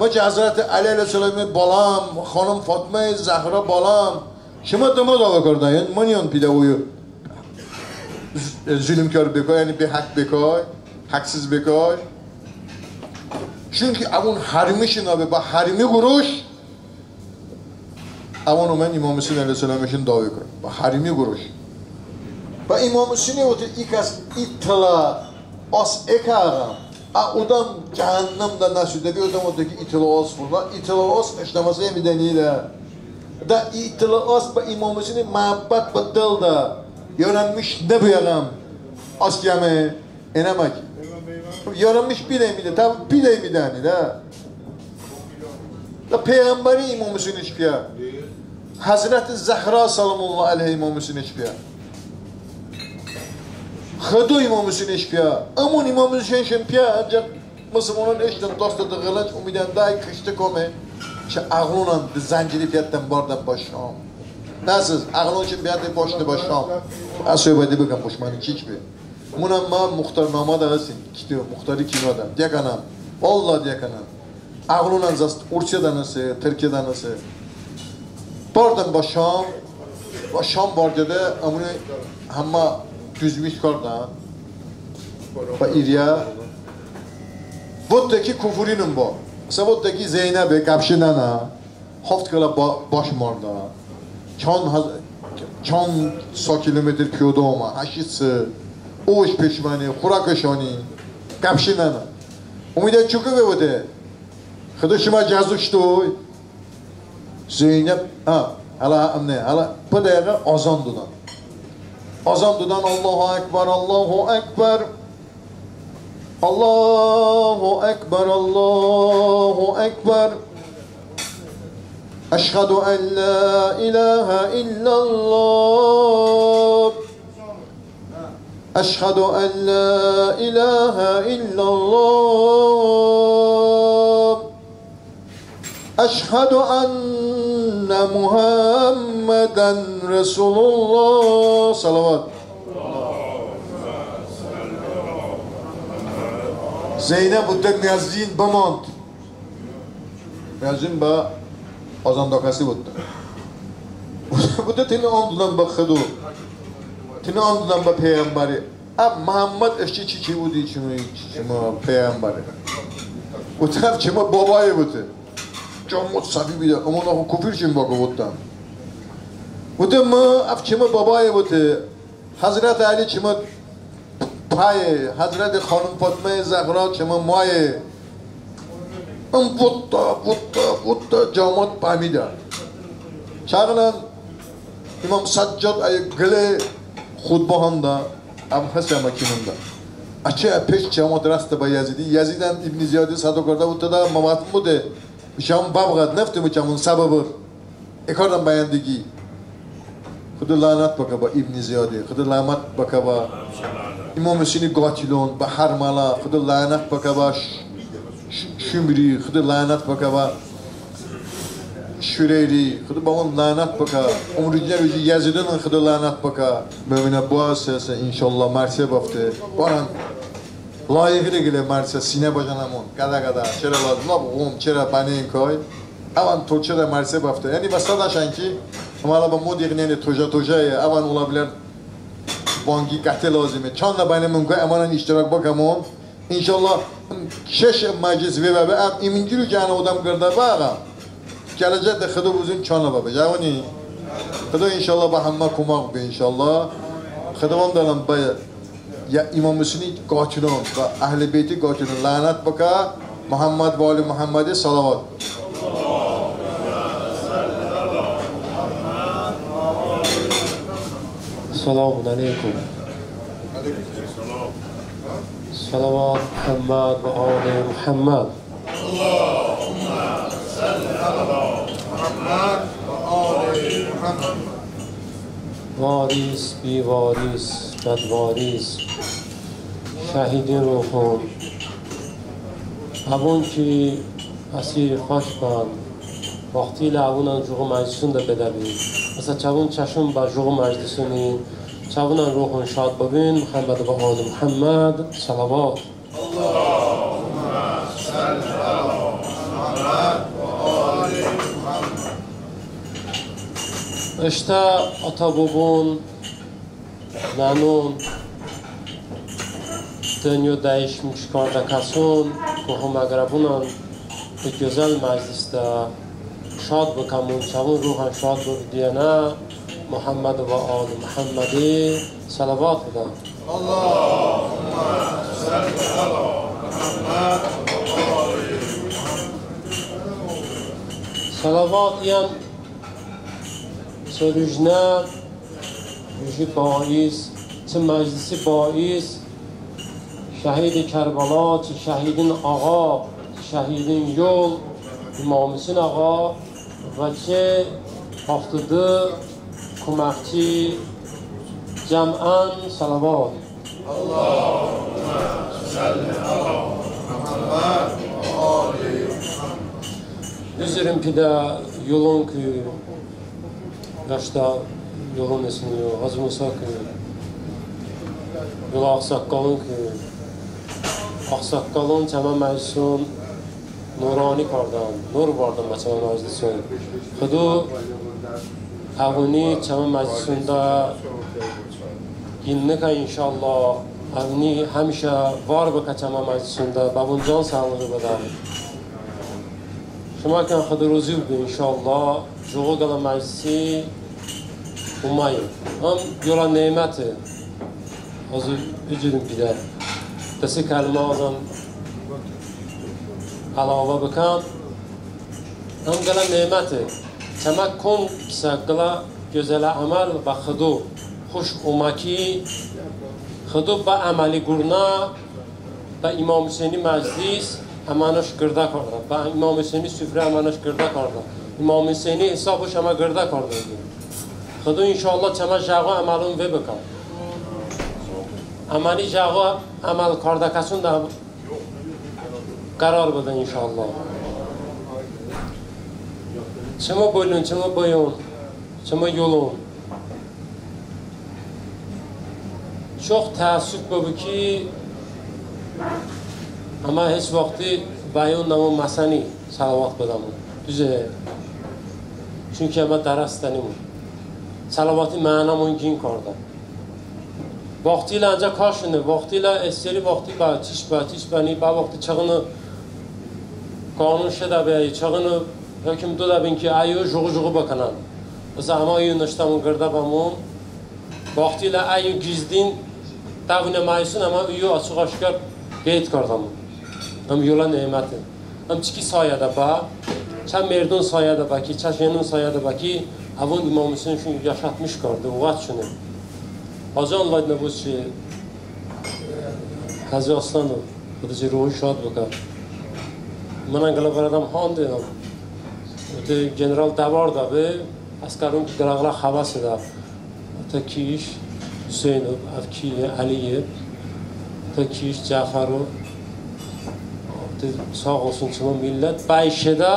mı ki Həzrəti Əli əleyhissəlami balam, xanım Fatmə Zəhra balam, şımə dımı dəvo kardəy, yəni mı niyon pidə oyu z-, zülmkar bekay, yəni behəq bekay, həqsiz bekay. Çünki əvon hərmişon əbe, bə hərmi quruş, əvon omən İmom Huseyn əleyhissəlamişon dəvo kardəy. Bə hərmi quruş. Bə İmom Huseyni vote, i kəs i tılə as ekə əğəm, ə odəm cəhənnəmdə nəsudə be. Odəm votdə ki, i tılə as fırla, i tılə as ıştəməsə emidəni də. Da i tılə as bə İmom Huseyni məhəbbət bə dıldə yarənmış nıbu əğəm, as yəme enəmək. Yarənmış pidəy midə, tə pidəy midəni də. Da Peyğəmbəri İmom Huseyni çı piyə. Həzrəti Zəhra salamullahi əleyhə İmom Huseyni çı piyə. Xıdo İmom Huseyni çı piyə. Imon İmom Huseyni çı piyə, əncəx mısılmonon eştən dastədə ğılınc, omedən dəy kıştı kome, çı əğlonən de zənciri piyədən bardən bə Şam. Nəsız, əğlon çı piyədə başdı bə Şam. Ə söhbəti bıkəm, boş məni çiç be. Mınən mə Muxtarnamədə hestin, kito-, Muxtari kinoədə. Diyə kənəm, vallah diyə kənəm. Əğlonən zas Ursiyədən hese, Tırkiyədən hese. Bardən bə Şam, bə Şam bardedə, əmuni həmmə düzmiş kardən. Bə iriyə. Votdə ki, kofrinım bə. Sə votdə ki, Zeynəbe, qəpşi nənə. Haft qılə ba-, baş mardə. Çan həz-, çan sa kilometr piyodə omə, həşi sı, oş peşməni, xorəkış ani, qəpşi nənə. Omedə çokı ve vote, Xıdo şımə cəzo doy. Zeynəb, ha, hələ, həmne, hələ, bı dəğiğə azan dodən. Azan dodən, Allahu Əkbər, Allahu Əkbər. Allahu Əkbər, Allahu Əkbər. أشهد أن لا إله إلا الله. أشهد أن لا إله إلا الله. أشهد أن محمدا رسول الله. صلوات. Zeynəb bıdə, mıəzzin bımand. Mıəzzin bə azandəkəsi bıdə. Bıdə, tını and ıdəm bə Xıdo. Tını and ıdəm bə peyğəmbəri. Ə Məhəmməd eşki çiçi bıdi çımı, çımı peyğəmbəri. Bıdə, əv çımı babaye bıdə. Cəmot səbi bidə, əmon axı kufir çımı bə qıvotdən. Bıdə, mı, əv çımı babaye bıdə. Həzrəti Əli çımı paye, Həzrəti Xanım Fatmə Zəhra çımı maye. Im votdə, votdə, votdə, cəmot bə midə. Çağınən İmom Səccod əy qılə xutbə handə, əv hese əmə ki mındə. Əçəy peş cəmot rəsedə bə Yəzidi. Yəzidən İbn Ziyadi sədo kardə, votədə, mı votım bıdə, şəmon bəvğəd nıfte, mı çəmon sə bıbır. Ekardən bə yəndıqi. Xıdo lənət bıkə bə İbn Ziyadi, Xıdo lənət bıkə bə İmom Huseyni qatilon, bə Hərmələ, Xıdo lənət bıkə bə Ş-, Ş-, Şumri, Xıdo lənət bıkə bə Şureyri, Xıdo bəvon lənət bıkə. Umrıcinə ruji Yəzidon Xıdo lənət bıkə. Möminə boə se, se, inşallah, mərsiyə bəfte. Bənən layiği qılə mərsiyə sinə bəjənəmon. Qədə-qədə, çerə lazım, lap ğom, çerə bənə kay. Əvən tolçədə mərsiyə bəfte. Yəni vəsədəşən ki, əmələ bə modiğ niyəni tojə-tojəye, əvən olə bilər banqi qəte lozime. Çanə bənəmon kay, əmənən iştirak bıkəmon. İnşallah, şeş məclis ve bə, əv iminci ruji ənə odəm qırdə bə, əvən gələcəkdə Xıdo bızın çanə bə. Cəvoni, Xıdo inşallah bə həmmə koməq bıkə, inşallah. Xıdovənd ələm bə Ya İmom Huseyni qatilon və Əhli Beyti qatilon lənət bıkə. Muhəmməd və ali Muhəmmədi sələvat. Selamun əleykum. Sələvat Muhəmməd və ali Muhəmməd. اللهم صل على محمد وآل محمد. Varis, bivaris, bədvaris şəhidin ruhun, əvon ki əsir faş bən, vaxtilə əvonən jıqo məclisonədə bedəbin. Məsələn, çəvon çəşon bə jıqo məclisoni, çəvonən ruhun şad bıbin. Muhəmməd və ali Muhəmməd sələvat. Iştə ata-bobon, nənon, dınyo dəyişmiş kardə kəson, qohum-əqrəbonən bı gözəl məclisədə şad bıkəmon, çəvon ruhən şad bıbı diyənə Muhəmməd və ali Muhəmmədi sələvat bıdən. اللهم صل على محمد وآل محمد. Sələvat iyən çı rujnə, ruji bais, çı məclisi bais şəhidi Kərbəla, çı şəhidin ağa, çı şəhidin yol, İmom Huseyn ağa və çı haftı dı koməqçi cəmən sələvat. اللهم صل على محمد وآل محمد. Üzrım pidə yolonku, yaşta yolon hestin yo, Hacı Musaku, yolə ağsaqqalonku, ağsaqqalon çəmə məclison nurani kardən, nur vardən bə çəmə məclison. Xıdo əvoni çəmə məclisonədə qin nıkə, inşallah. Əvoni həmişə var bıkə çəmə məclisonədə, bəvon can sağlığı bıdə. Şıməkən Xıdo rozi bıbı, inşallah. Jıqo qılə məclisi oməye. Im yolə neməte. Az üzrım pidə. Dı-se kəlmə azən əlavə bıkəm. Im qılə neməte. Çəmə kom sə qılə gözələ əməl bə Xıdo xoş omə ki, Xıdo bə əməli qornə bə İmom Huseyni məclis əmənış qırdə kardə, bə İmom Huseyni sufrə əmənış qırdə kardə. İmom Huseyni hisobi şımə qırdə kardəmon. Xıdo inşallah çəmə jıqo əməlon ve bıkə. Əməni jıqo əməl kardəkəson də qərar bıdə inşallah. Çımı bılon, çımı bıyon, çımı yolon. Çox təəssüf bıbu ki, əmə heç vaxti bəyon nəmon məsəni sələvat bıdəmon. Düze. Çünki əmə dərəs dənimon. Sələvati mənəmon qin kardə. Vaxtilə əncəx kaşone, vaxtilə, eseri vaxti bə, çiş bə, çiş bəni, bə vaxti çığını qanun şedəbe, çığını hökm dodəbin ki, əyo jıqo-jıqo bıkənən. Isə əmə əyo nıştəmon qırdə bəmon. Vaxtilə əyo qizdin dəvonə məyuson, əmə əyo açıq-aşkar qeyd kardəmon. Im yolə neməte. Im çiki sayədə bə, çə merdon sayədə bə ki, çə jenon sayədə bə ki, əvon İmom Huseyni şon yaşatmış karde, oqətşone. Hacı Allaydinə bıvotışe, Həzi Aslanov, Xıdo çı ruhi şod bıkə. Mınən qılə vırədəm handedəm. Vote general dəvardə be, əskəron ki qılə-qılə həvəsedə. Tı kiş Huseynov, əv kiye, Əliyev, tı kiş Cəfərov, tı sağ olsun çımı millət, bəy şedə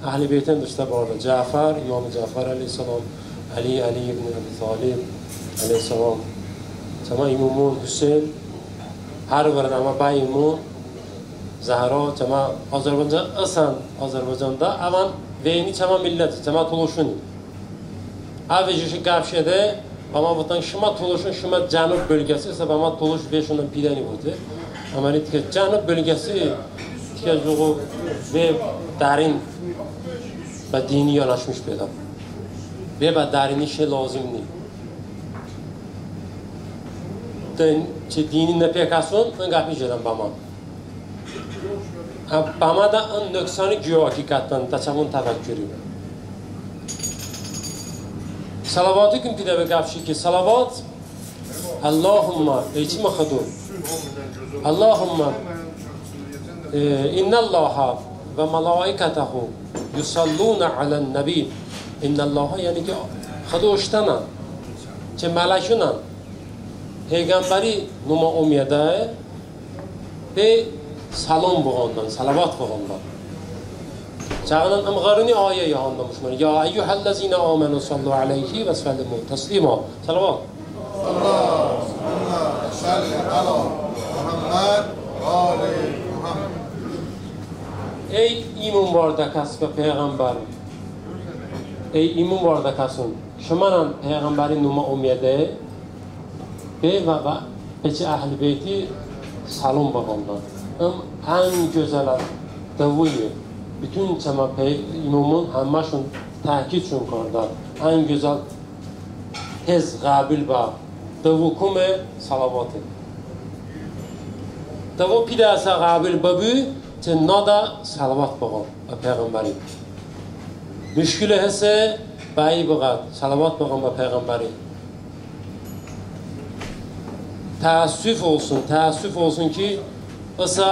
Əhli Beytən dıştə bardə. Cəfər, İmom Cəfər əleyhissəlam, Əli, Əli ibn Əbi Talib əleyhissəlam, çəmə imomon, Huseyn, har vırədə əmə bəyimon, Zəhra, çəmə Azərbaycan, ısən Azərbaycanədə, əvən veyni çəmə millət, çəmə tolışoni. Əve jıqo qəp şedə, bəmə votən şımə tolışon, şımə cənub bölgəsi, isə bəmə tolış veşonən pidəni vote. Əməni tikə cənub bölgəsi, tikə jıqo ve dərin bə dini yanaşmış bedə. Ve bə dərini şe lozim ni. Dən çı dini nıpekəson, ın qəpi jedən bəmə. Hə, bəmədə ın nöqsani giyo həqiqətən, də çəvon təfəkkuri. Sələvati kəm pidəbe qəp şe ki, sələvat, Allahumma, ey çımı Xıdo. Allahumma, e, innəllaha və mələikətəhu yusallunə alənnəbi. İnnəllaha, yəni ki, Xıdo ıştənən, çı mələkonən, peyğəmbəri nomə omeyədə, be səlom bıqondən, sələvat bıqondən. Çəğınən ım ğıroni ayə handəmon şımə. Ya əyyuhəllezina amanu sallu əleyhi və səllimu təslima. Sələvat. Allahumma salli əla Muhamməd və ali Muhamməd. Ey imon vardəkəs bə peyğəmbər. Ey imon vardəkəson. Şımənən peyğəmbəri nomə omeyədə, be və, və, be çı Əhli Beyti səlom bıqondən. Im ən gözəl dıvoye. Bütün çəmə pey-, imomon həmməşon təkidşon kardə. Ən gözəl, tez qəbul bə dıvo kome? Sələvate. Dıvo pidəsə qəbul bıbu, çı nadə sələvat bıqon bə peyğəmbəri. Müşkili hese, bəy bıqət, sələvat bıqon bə peyğəmbəri. Təəssüf olsun, təəssüf olsun ki, ısə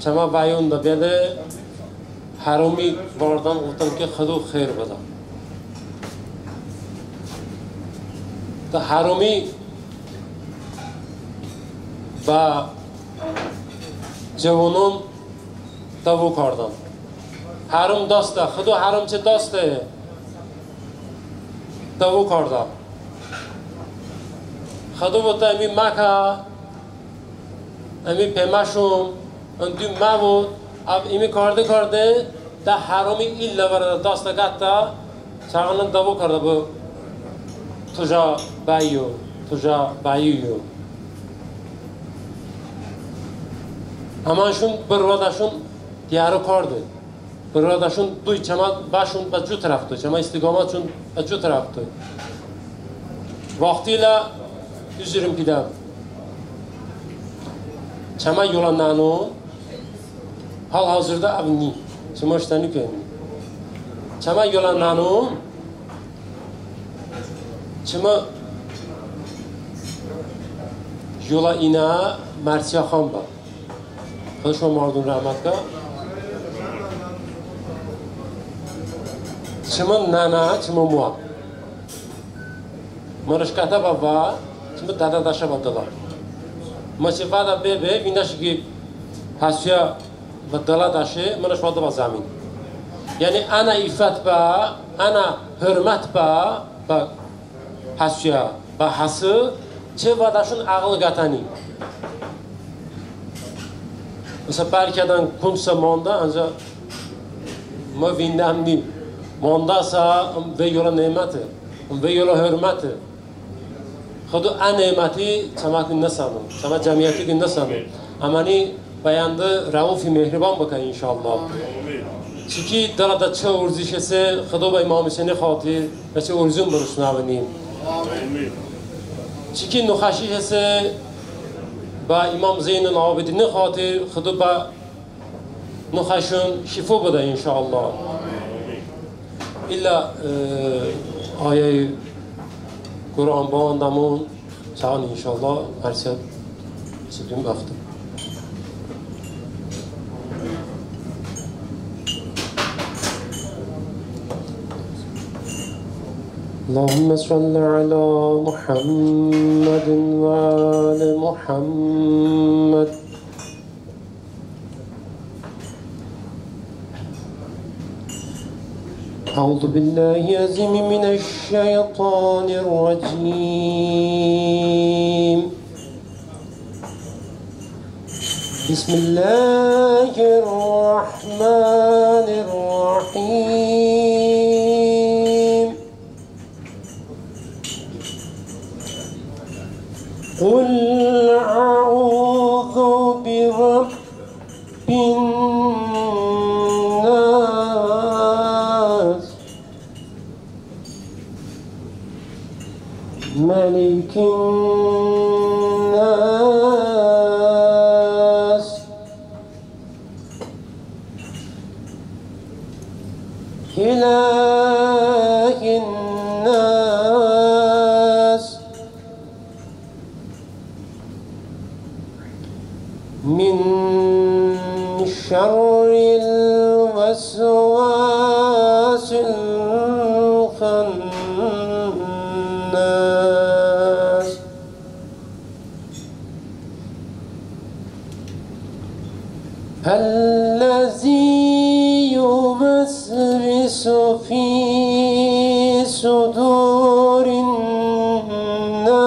çəmə vəyonədə bedə, həromi vardən, votən ki, Xıdo xeyr bıdə. Də həromi bə cəvonon dıvo kardən. Hərom daste, Xıdo, hərom çı daste? Dıvo kardə. Xıdo votə, ımi məkə, ımi pe məşon, ın du məvot, əv ımi karde-karde, də həromi illə vırədə daste qətə, çəğınən dıvo kardə bı, tojə bəyo, tojə bəyoyo. Əmənşon bırvədəşon diyəro karde. Bırvədəşon doy, çəmə bəşon bə co tərəf doy, çəmə istiqamətşon bə co tərəf doy. Vaxtilə, üzrım pidəm, çəmə yolə nənon, hal-hazırda əv ni, çımı ıştəni kəni. Çəmə yolə nənon, çımı yolə inə Mərsiyə xan bə. Xıdo şımə mardon rəhmət ka. Çımı nənə, çımı moə. Mı rışkətə bə vəy, çımı dədə dəşə bə dılə. Mı çı vədə bebe, vindəşe ki həsuyə bə dılə dəşe, mı rışkətə bə zəmin. Yəni ənə ifət bə, ənə hurmət bə, bə həsuyə, bə həsu, çı vədəşon əğıl qətəni. Məsələn, bəlkədən kunc sə mandə, ancəx mı vindəm ni. Mandəsə, ım vey yolə neməte, ım vey yolə hurməte. Xıdo ə neməti çəmə ki nısəno, çəmə cəmiyyəti ki nısəno. Əməni bə yəndı Rəufi mehribon bıkə, inşallah. Çiki dılədə çı orziş hese, Xıdo bə İmom Huseyni xatir, bə çı orzun bırəsnəvıni. Çiki nıxəşiş hese, bə İmom Zeynul Abidini xatir, Xıdo bə nıxəşon şifo bıdə, inşallah. İllə, e, ayəy Quran bıvandəmon, çan, inşallah, hər şey sıbrim bəxtım. اللهم صل على محمد وآل محمد. أعوذ بالله العظيم من الشيطان الرجيم. بسم الله الرحمن الرحيم. قل أعوذ برب الناس، ملك الناس، إله الناس، من شر الوسواس الخناس، الذي يوسوس في صدور الناس،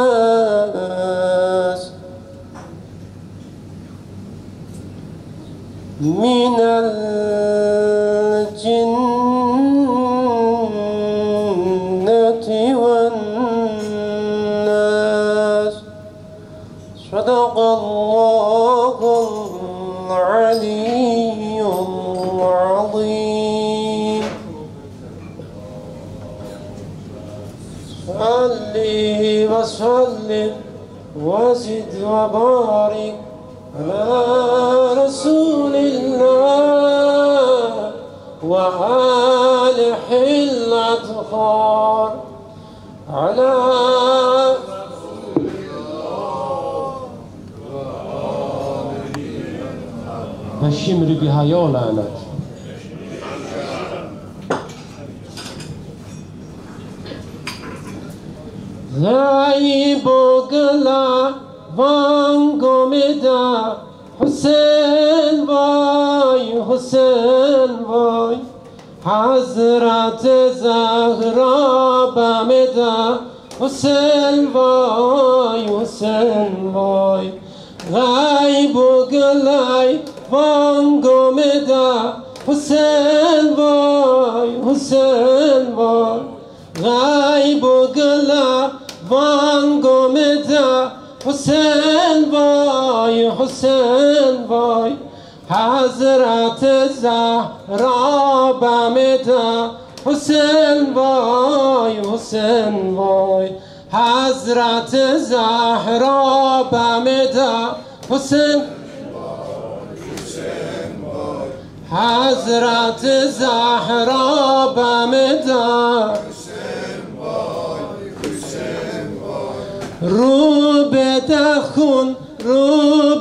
من الجنة والناس. صدق الله العلي العظيم. صل وسلم وزد وبارك على رسول الله وآله الأطهار. على بە شیمری بی‌حیا لەعنەت. غیبو قیلە وانگو مدە، حسین وای، حسین وای. حضرت زهرا بمدە، حسین وای، حسین وای. غیبو قیلەی وانگو مدە، حسین وای، حسین وای. غیبو قیلە وانگو مدە، حسین وای، حسین وای. حضرت زهرا بمدە، حسین وای، حسین وای. حضرت زهرا بمدە، حسین. حضرت زهرا بمدە. رو بدە خون، رو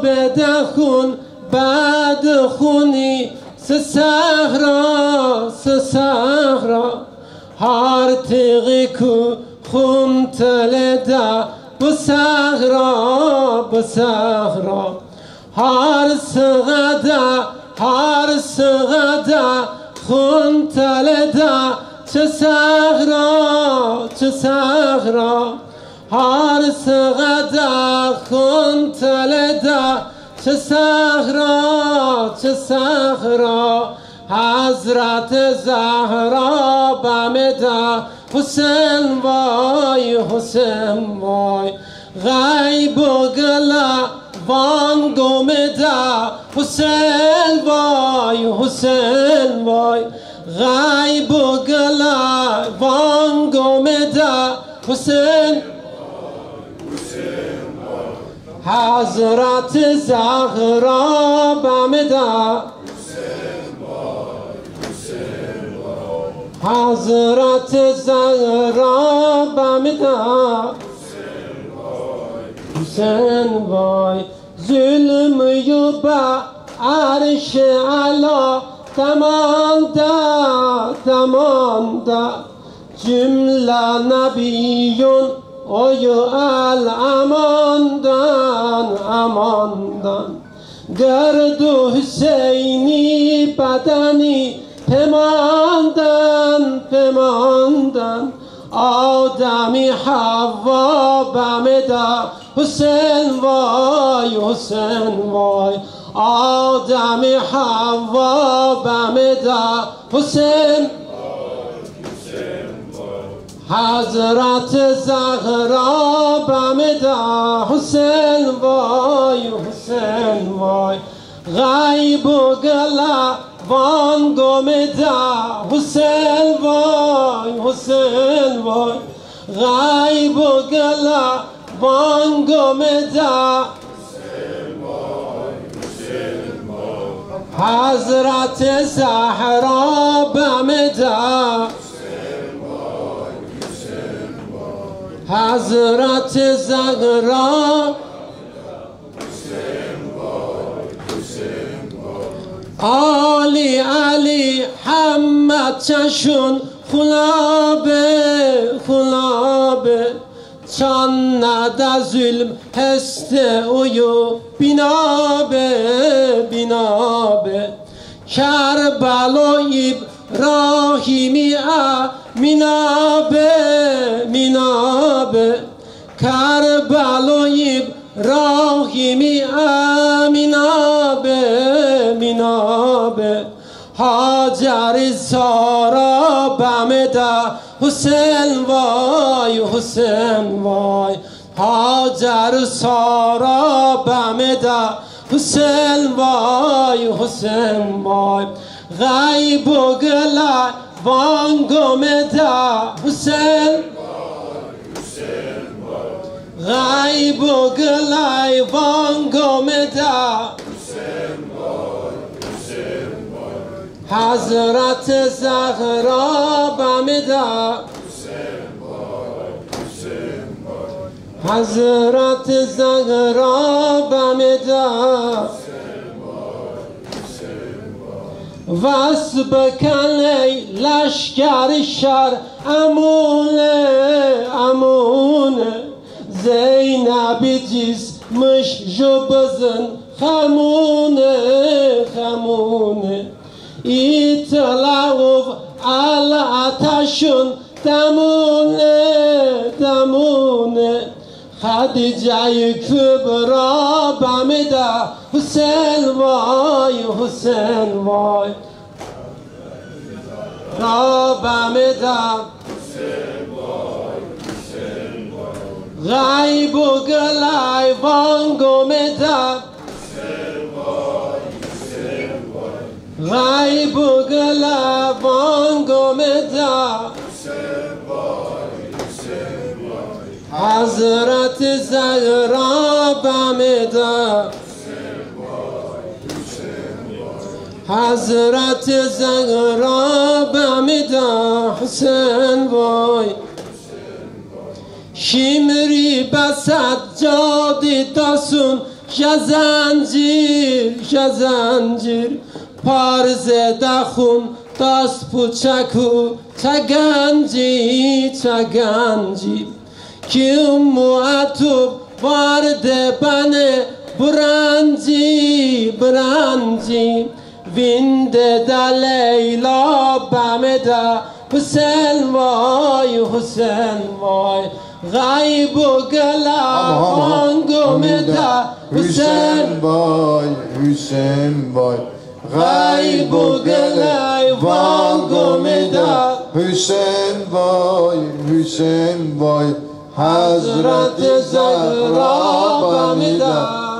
بدە خون، بد خونی سه صحرا، سه صحرا. Har tıği ku xun tıledə bı səhra, bı səhra. Har sığədə, har sığədə xun tıledə çı səhra, çı səhra. Har sığədə xun tıledə çı səhra, çı səhra. Həzrəti Zəhra bəmedə Huseyn vay, Huseyn vay. Ğəybu qılə vanq omedə Huseyn vay, Huseyn vay. Ğəybu qılə vanq omedə Huseyn. Həzrəti Zəhra bəmedə. Həzrəti Zəhra bəmedə. Huseyn vay. Zülmü bə ərşi əla dəmandə, dəmandə. Cümlə nəbiyyun oyu əl əmandən, əmandən. Qırdu Huseyni bədəni pemandan, pemandan. Adəmi Həvva bəmedə Huseyn vay, Huseyn vay. Adəmi Həvva bəmedə Huseyn. Həzrəti Zəhra bəmedə Huseyn vay, Huseyn vay. Ğəybu qılə vanq omedə Huseyn vay, Huseyn vay. Ğəybu qılə vanq omedə. Həzrəti Zəhra bəmedə. Həzrəti Zəhra. Ali, Ali, həmmə çəşun xunə be, xunə be. Çanədə zülm heste oyu bino be, bino be. Kərbəlo İbrahimi əmino be, mino be. Kərbəlo İbrahimi əmino be, mino be. Hacəri Sara bəmedə Huseyn vay, Huseyn vay. Hacəri Sara bəmedə Huseyn vay, Huseyn vay. Ğəybu qılə vanq omedə Huseyn. Ğəybu qılə vanq omedə. Həzrəti Zəhra bəmedə. Həzrəti Zəhra bəmedə. Vəs bıkən ey ləşkəri şər əmune, əmune. Zeynəbi cismış jı bızın xəmune, xəmune. İtləğov əl ətəşun dəmune, dəmune. Xədicəyi Kubra bəmedə Huseyn vay, Huseyn vay. Ra bəmedə. Ğəybu qıləy vanq omedə. Ğəybu qılə vanq omedə. Həzrəti Zəhra bəmedə. Həzrəti Zəhra bəmedə Huseyn vay. Şimri bə Səccadi dosun jə zəncir, jə zəncir. Parzedə xun Dast bıçəku çə qənci, çə qənci. Kim muətub varde bənə bırənci, bırənci. Vindedə Leyla bəmedə Huseyn vay, Huseyn vay. Ğəybu qılə vanq omedə Huseyn vay, Huseyn vay. Ğəybu qılə vanq omedə Huseyn vay, Huseyn vay. Həzrəti Zəhra bəmedə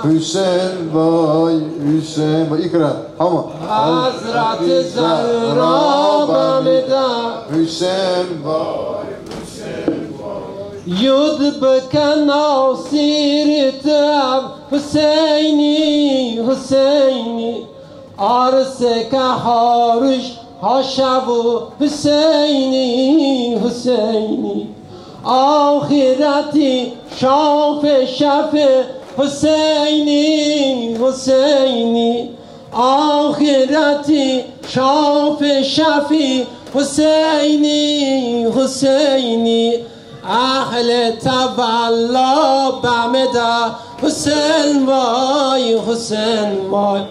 Huseyn vay, Huseyn vay. İkrə, həmə. Həzrəti Zəhra bəmedə Huseyn vay, Huseyn vay. Yod bıkə Nasiri tı əv Huseyni, Huseyni. Arsekə haruş haşəvu Huseyni, Huseyni. Axirəti şafe şəfe Huseyni, Huseyni. Axirəti şafe şəfe Huseyni, Huseyni. Əhli təvəllo bəmedə Huseyn vay, Huseyn vay.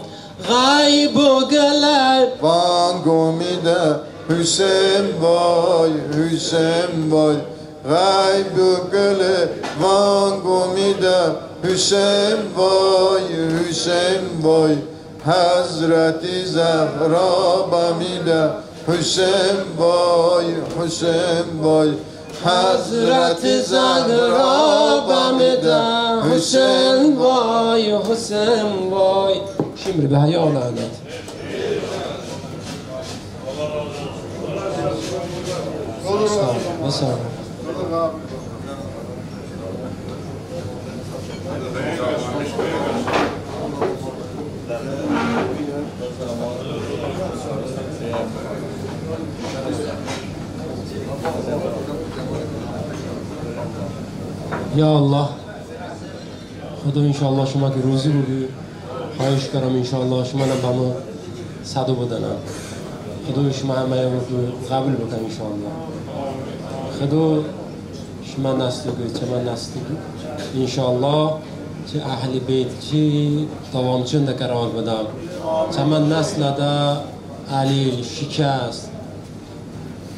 Ğəybu qılə vanq omedə Huseyn vay, Huseyn vay. Ğəybu qılə vanq omedə Huseyn vay, Huseyn vay. Həzrəti Zəhra bəmedə Huseyn vay, Huseyn vay. Həzrəti Zəhra bəmedə Huseyn vay, Huseyn vay. Şimri bə həyo lənət. Sağ ol, sağ ol. Ya Allah, Xıdo inşallah şımə ki ruzi bıbu. Xahiş kərəm inşallah şımənən bəmı sədo bıdənən. Xıdo şımə həməyəku ğəbul bıkə inşallah. Xıdo şımə nəsli ki, çəmə nəsli ki, inşallah, çı Əhli Beyt ki dəvamçındə qərar bıdə. Çəmə nəslədə əlil, şikəst,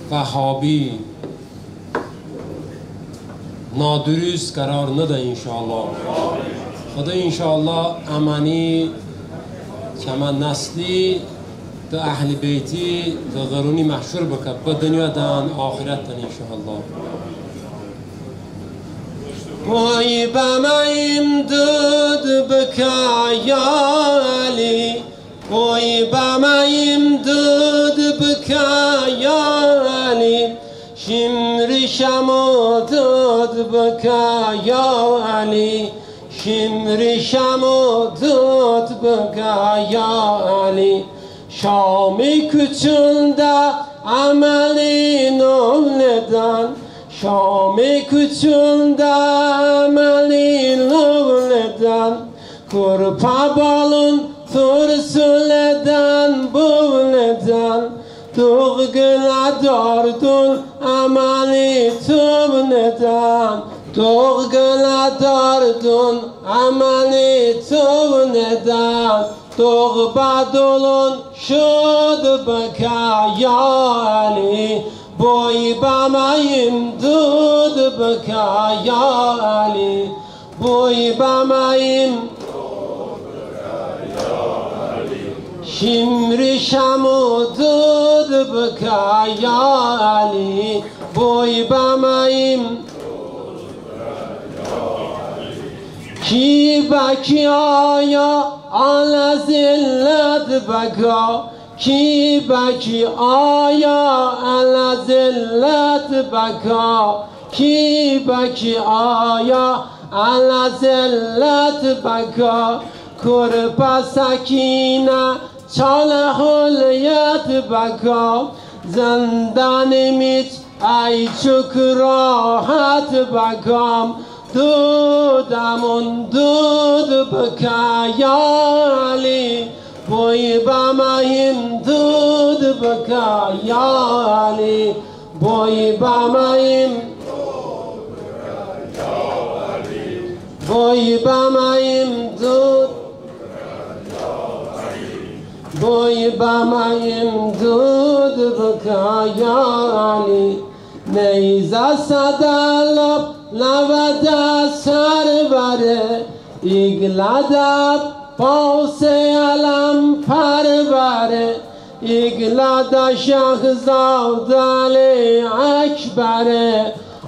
vəhabi, nadurust qərar nıdə inşallah. Xıdo inşallah əməni çəmə nəsli de Əhli Beyti de ğıroni məşhur bıkə, bı dınyoədən, axirətdən inşallah. Boy bəməyim dud bıkə ya Əli, boy bəməyim dud bıkə ya Əli, şimri şəmo dud bıkə ya Əli, şimri şəmo dud bıkə ya Əli. Şami kuçundə əməli növlədən, Şami kuçundə əməli növlədən, kurpə balon tursulədən, buvlədən, doğ qılə dardon əməli tövnədən, doğ qılə dardon əməli tövnədən, doğ bə dolon şud bıkə ya Əli, boy bəməyim dud bıkə ya Əli, boy bəməyim. Şimri şəmo dud bıkə ya Əli, boy bəməyim. Ki bə ki ayə ələ zillət bəkə, ki bə ki ayə ələ zillət bəkə, ki bə ki ayə ələ zillət bəkə, kurpə Səkinə çalə holiyyət bəkə, zındənim iç əy çok rohət bəkəm, dudəmon dud bıkə ya Əli, Boy bəməyim dud bıkə ya Əli, boy bəməyim, boy bəməyim dud, boy bəməyim dud bıkə ya Əli. Neyzə sədə ləp nəvədə sərvəre, iqlədə Əbbase ələmpərvəre, iqlədə Şahzadə Əli Əkbəre,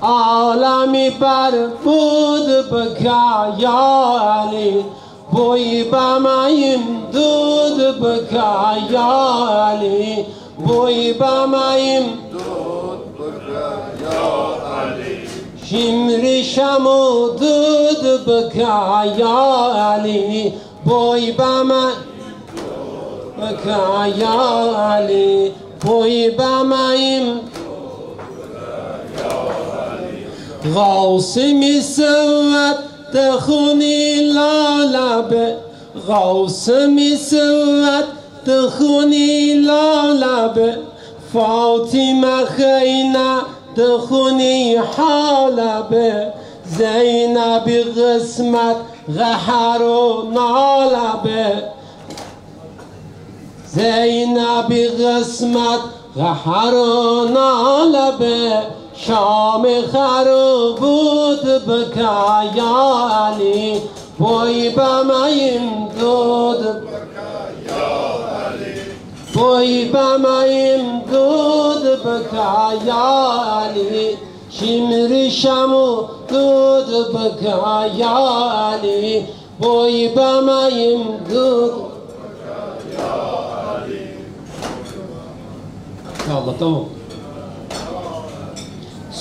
aləmi bərbud bıkə ya Əli. Boy bəməyim dud bıkə ya Əli, boy bəməyim dud bıkə ya Əli. Şimri şəmo dud bıkə ya Əli, boy bəmə, bıkə ya Əli, boy bəməyim. Ğavsımi sıvvət dı xuni lalə be, Ğavsımi sıvvət dı xuni lalə be, Fatimə xeynə dı xuni halə be, Zeynəbi ğısmət ğəhər o nalə be. Zeynəbi ğısmət ğəhər o nalə be, Şami xəro bud bıkə ya Əli, boy bəməyim dud, boy bəməyim dud bıkə ya Əli, şimri şəmo dud bıkə ya Əli, boy bəməyim dud. İnşallah, tamam.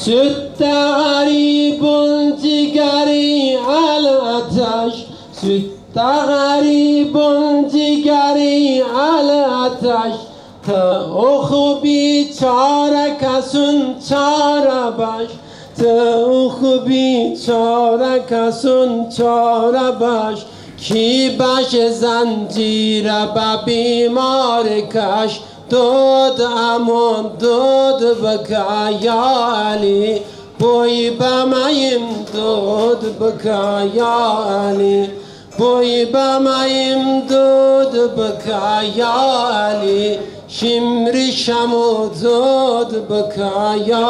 Süttə ğəribon cigəri əl-ətəş, süttə ğəribon cigəri əl-ətəş, tı oxo biçarə kəson çarə baş, tı oxo biçarə kəson çarə baş, ki bəşe zəncirə bə bimari kəş, dud əmon dud bıkə ya Əli, boy bəməyim dud bıkə ya Əli. Boy bəməyim dud bıkə ya Əli, şimri şəmo dud bıkə ya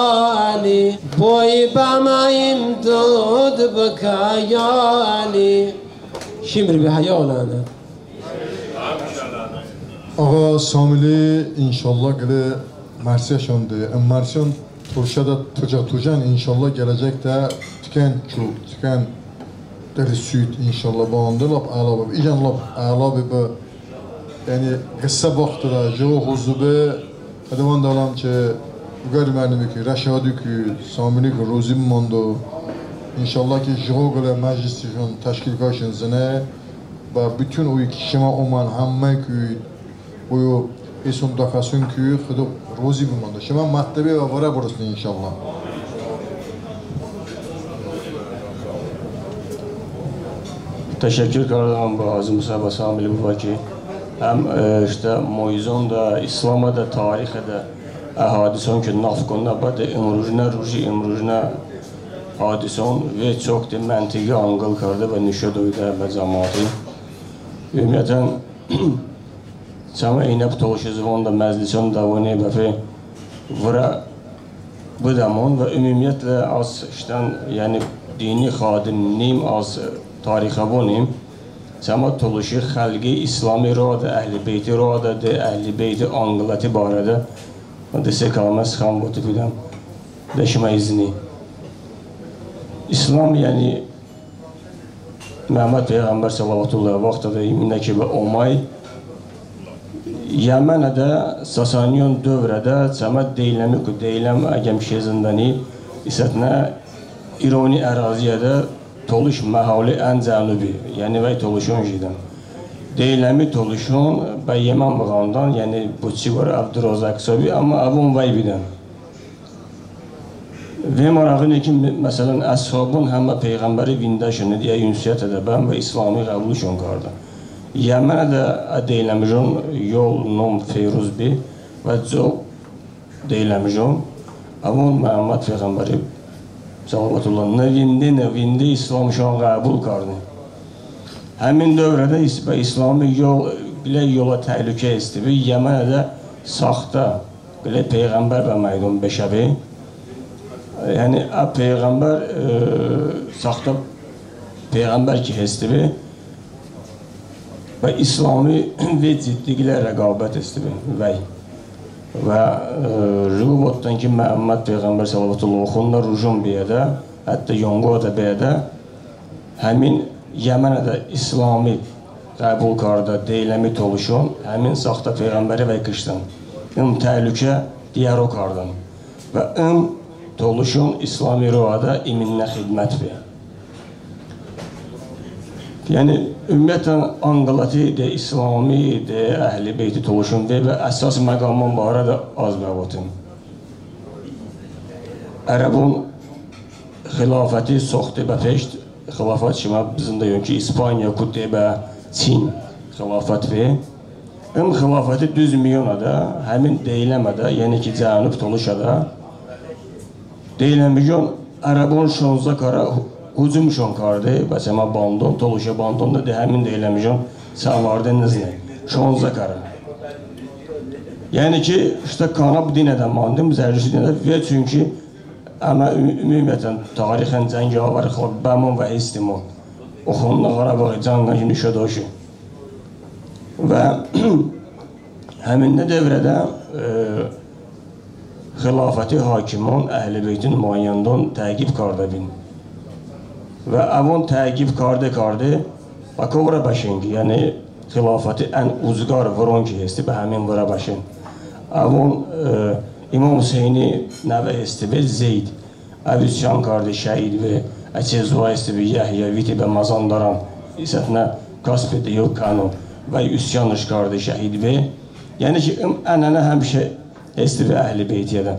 Əli, boy bəməyim dud bıkə ya Əli. Şimri bə həyo lənə. Ağa Samili inşallah qılə mərsiyəşon de, ım mərsiyəşon Turşədə tıcə-tıcən, inşallah gələcəkdə tikən çok, tikən deri süyt, inşallah, bəvande lap əla bıbu. İcən lap əla bıbu. Yəni, qısə vaxtədə jıqo hozı be, ədəvon dələm ki, Vüqar müəllimi ki, Rəşadi ki, Samili ki, rozi bımando. İnşallah ki, jıqo qılə məclisışon təşkil karşın zıne. Və bütün oy ki, şımə omən həmmə ki, oyo eson dəkəson ki, Xıdo rozi bımando. Şımə mətləbi və vırə bırosne, inşallah. Təşəkkur kardəm bə Hacı Musa və Samili baba ki, həm, e, ıştə moizonədə, İslamədə, tarixədə, e, hadison ki, nafkonə bə de ımrujnə ruji, ımrujnə hadison ve çok de məntiqi anqıl kardə və nişo doydə bə cəmaati. Ümumiyyətən, çəmə eynə bı tolışi zıvonədə məclison dəvoniye bəpe vırə bıdəmon və ümumiyyətlə az ıştən, yəni dini xadim nim, az tarixəvonim, çəmə tolışi xəlqi İslami roədə, Əhli Beyti roədə, de Əhli Beyti anqıləti barədə de se kəlmə sıxan vote bıdəm. De şımə izni. İslam, yəni Məhəmməd peyğəmbər sələvatullah vaxtədə iminə ki bə omay Yəmənədə, Sasaniyon dövrədə, çəmə deyləmiku, deyləm əgəm şe zındəni, isətnə İroni əraziyədə tolış məhali ən cənubi, yəni vəy tolışon jiyedən. Deyləmi tolışon bə Yəmən bığandan, yəni boçi qorə Əbdurrazaq hisobi, əmma əvon vəy bidən. Ve marağine ki, me-, məsələn, əshabon həmmə peyğəmbəri vindəşone, diyə ünsiyətədə bən və İslami qəbulışon kardən. Yəmənədə ə deyləmıjon yol nom Feyruz bi və co deyləmıjon əvon Məhəmməd peyğəmbəri səlavətullah nıvinde, nıvinde İslamşon ğəbul karde. Həmin dövrədə is-, bə İslami yol, qılə yolə təhlükə hestebi, Yəmənədə saxtə qılə peyğəmbər bə məydon beşəbe. Yəni ə peyğəmbər, e, saxtə peyğəmbər ki hestebi, bə İslami vey ciddi qılə rəqabət hestebi vəy. Və, e, jıqo votdən ki, Məhəmməd peyğəmbər səlavətullah oxonədə rujon beədə, hətta yonqoədə beədə, həmin Yəmənədə İslami ğəbul kardə deyləmi tolışon həmin saxtə peyğəmbəri vəy kıştən. Im təhlükə diyəro kardən. Və ım tolışon İslami roədə iminə xidmət be. Yəni ümumiyyətən anqıləti de İslami, de Əhli Beyti tolışon vey bə əsas məqamon barədə az bəvotem. Ərəbon xilafəti soxte bəpeşt, xilafət şımə zındəyon ki, İspaniyaku de bə Çin xilafət be. Im xilafəti düz miyonədə, həmin deyləmədə, yəni ki, cənub tolışədə, deyləmıjon ərəbon şonzə kərə hu-, hucumşon karde, bəs əmə bandon, tolışə bandon da de həmin deyləmıjon sə varde nızne. Şonzə kərə. Yəni ki, ıştə kanə bı dinədə mandım, Zərdüşti dinədə, və çünki əmə ü-, ümumiyyətən tarixən cəngavər xalq bəmon və hestimon. Oxonədə Ğarabaği cəngəşon nişo doşe. Və həmin də dövrədə, e, xilafəti hakimon Əhli Beytin nımoyəndon təqib kardəbin. Və əvon təqib karde-karde bə ko vırə bəşen ki, yəni xilafəti ən uzqar vıron ki hestebi, bə həmin vırə bəşen. Əvon, e, İmom Huseyni nəvə hestebi Zeyd. Əv üsyan karde, şəhid be, əçəy zoə hestebi Yəhya, vite bə Mazandaran, isətnə Kaspe de yo kəno, vəy üsyanış karde, şəhid be. Yəni ki, ım ənənə həmişə hestebi Əhli Beytiədə.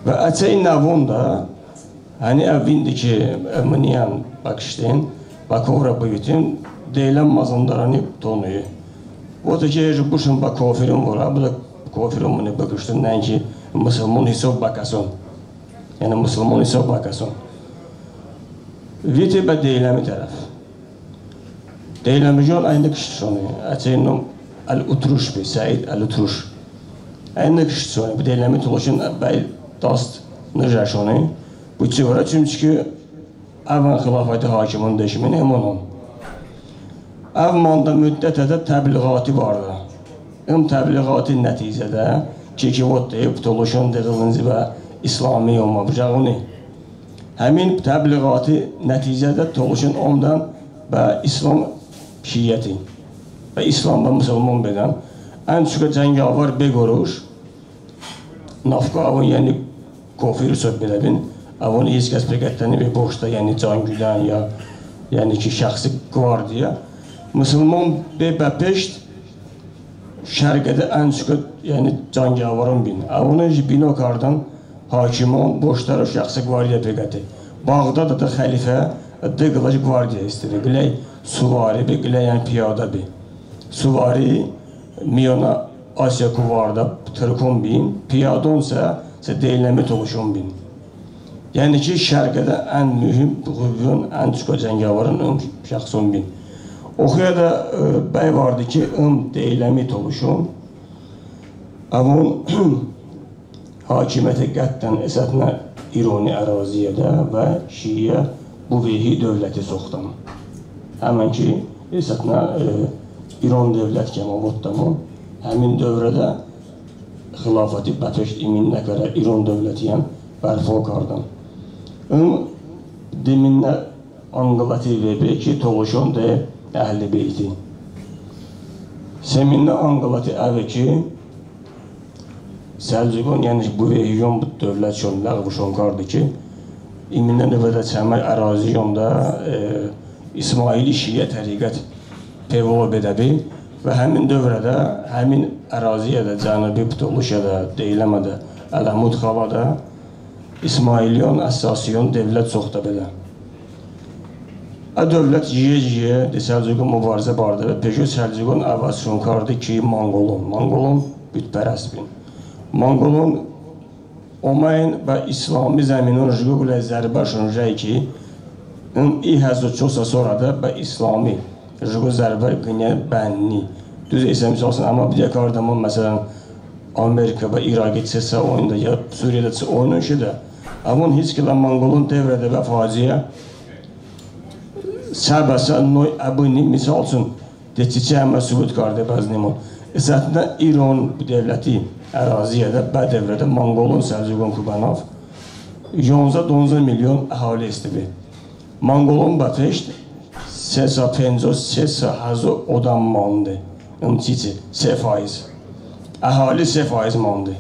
Və əçəy nəvon da, həni əv vinde ki, e, mıniyən bəkışten, bə ko vırə bıvıtin, deyilə Mazandarani tonoye. Vote ki, hejo bışon bə kafiron vırə, bıdə kafiron mıni bıkıştın, nəinki mısılmon hisob bəkəson. Yəni mısılmon hisob bəkəson. Vite bə deyləmi tərəf. Deyləmijon əynə kıştışone. Əçəy nom Əl-Utruş be, Səid Əl-Utruş. Əynə kıştışone. Bı deyləmi tolışon bəy dast nıjəşone. Bı çi vırə, çumçıki əvən xilafəti hakimon deşmine, imonon. Əv mandə müddətədə təbliğati vardə. Im təbliğati nəticədə, çiki votde, bı tolışon de qılınci bə İslami omə bıjəğone. Həmin təbliğati nəticədə tolışon omedən bə İslam şiəti. Bə İslam, bə mısılmon bedən. Ən çokə cəngavər be qoroş, nafkə əvon, yəni kofir hisob bedəbin, əvon hiç kəs peqətəni be boştə, yəni canqüdən ya, yəni ki, şəxsi qvardiya. Mısılmon be bəpeşt şərqədə ən çokə, yəni canqəvaron bin. Əvonış bino kardən hakimon boştə ro şəxsi qvardiya peqəte. Bağdadədə xəlifə dı qılınc qvardiya hestebi, qıləy suvari be, qıləy, yəni piyadə be. Suvari miyonə Asiyaku vardə tırkon bin, piyadonsə se deyləmi tolışon bin. Yəni ki, şərqədə ən muhim ğıvvon, ən çokə cəngavaron ım şəxson bin. Oxoədə, e, bəy vardı ki, ım deyləmi tolışon əvon hakimiyyəti qətən isətnə İroni əraziyədə və şiə Buvehi dövləti soxtən. Həmən ki, isətnə, e, İron dövlət ki, əmə votdəmon, həmin dövrədə xilafəti bəpeşt iminə kərə İron dövlətiyən bərpo kardən. Im dıminə anqıləti vey be ki, tolışon de Əhli Beyti. Seminə anqıləti əve ki, Səlcuqon, yəni Buvehiyon bı dövlətşon ləğvışon kardı ki, iminə nıvədə çəmə əraziyonədə, e, İsmaili şiə təriqət pevılo bedəbe və həmin dövrədə həmin əraziyədə, Cənubi bı tolışədə, deyləmədə, Ələmud xalədə İsmailiyon, Əssasiyon dövlət soxtə bedə. Ə dövlət jiyə-jiyə de Səlcuqon mubarizə bardə, peşo Səlcuqon əvəzşon kardə ki, monqolon. Monqolon bütpərəst bin. Monqolon oməyn bə İslami zəminon jıqo qılə zərbəşon jəy ki, ım i həzo ço sa sorədə bə İslami jıqo zərbə qıniyə bənni. Düz isə, misal üçün, əmə bıdə kardəmon, məsələn, Amerika bə İraqi çı sa oyunda, ya Suriyədə çı oyunon şedə. Əvon hiç qılə monqolon devrədə bə faciə sə bə sə noy əbıni, misal üçün, de çiçi əmə sübut kardə bəznemon. Isətnə İron dövləti əraziyədə bə devrədə monqolon Səlcuqonku bənav yonzə-donzə milyon əhali hestebi. Monqolon bəpeşt se sa penco, se sa həzo odəm mande. Im çiçi, se faiz. Əhali se faiz mande.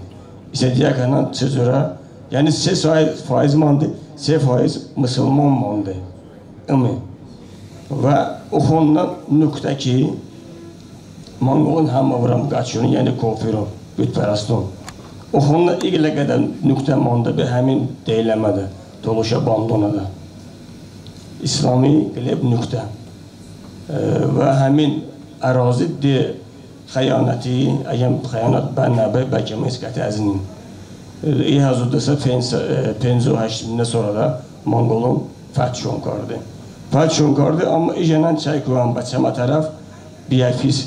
İsə diyə kənən çı curə, yəni se faiz mande, se faiz mısılmon mande. Imi. Və oxonə nuktə ki, monqolon həmə vırə qəçon, yəni kofiron, bütpərəston. Oxonə iqlə qədə nuktə mandəbe həmin deyləmədə, Tolışə bandonədə. İslami qıləy nuktə. E, və həmin ərazi de xəyanəti, əgəm xəyanət bə nəbe, bəlkəm ıskəti əzınin. E, i həzo dı sa penco həşt minə sorədə monqolon fəthşon karde. Fəthşon karde, amma ijənən çəyku ən bə çəmə tərəf biyəfis,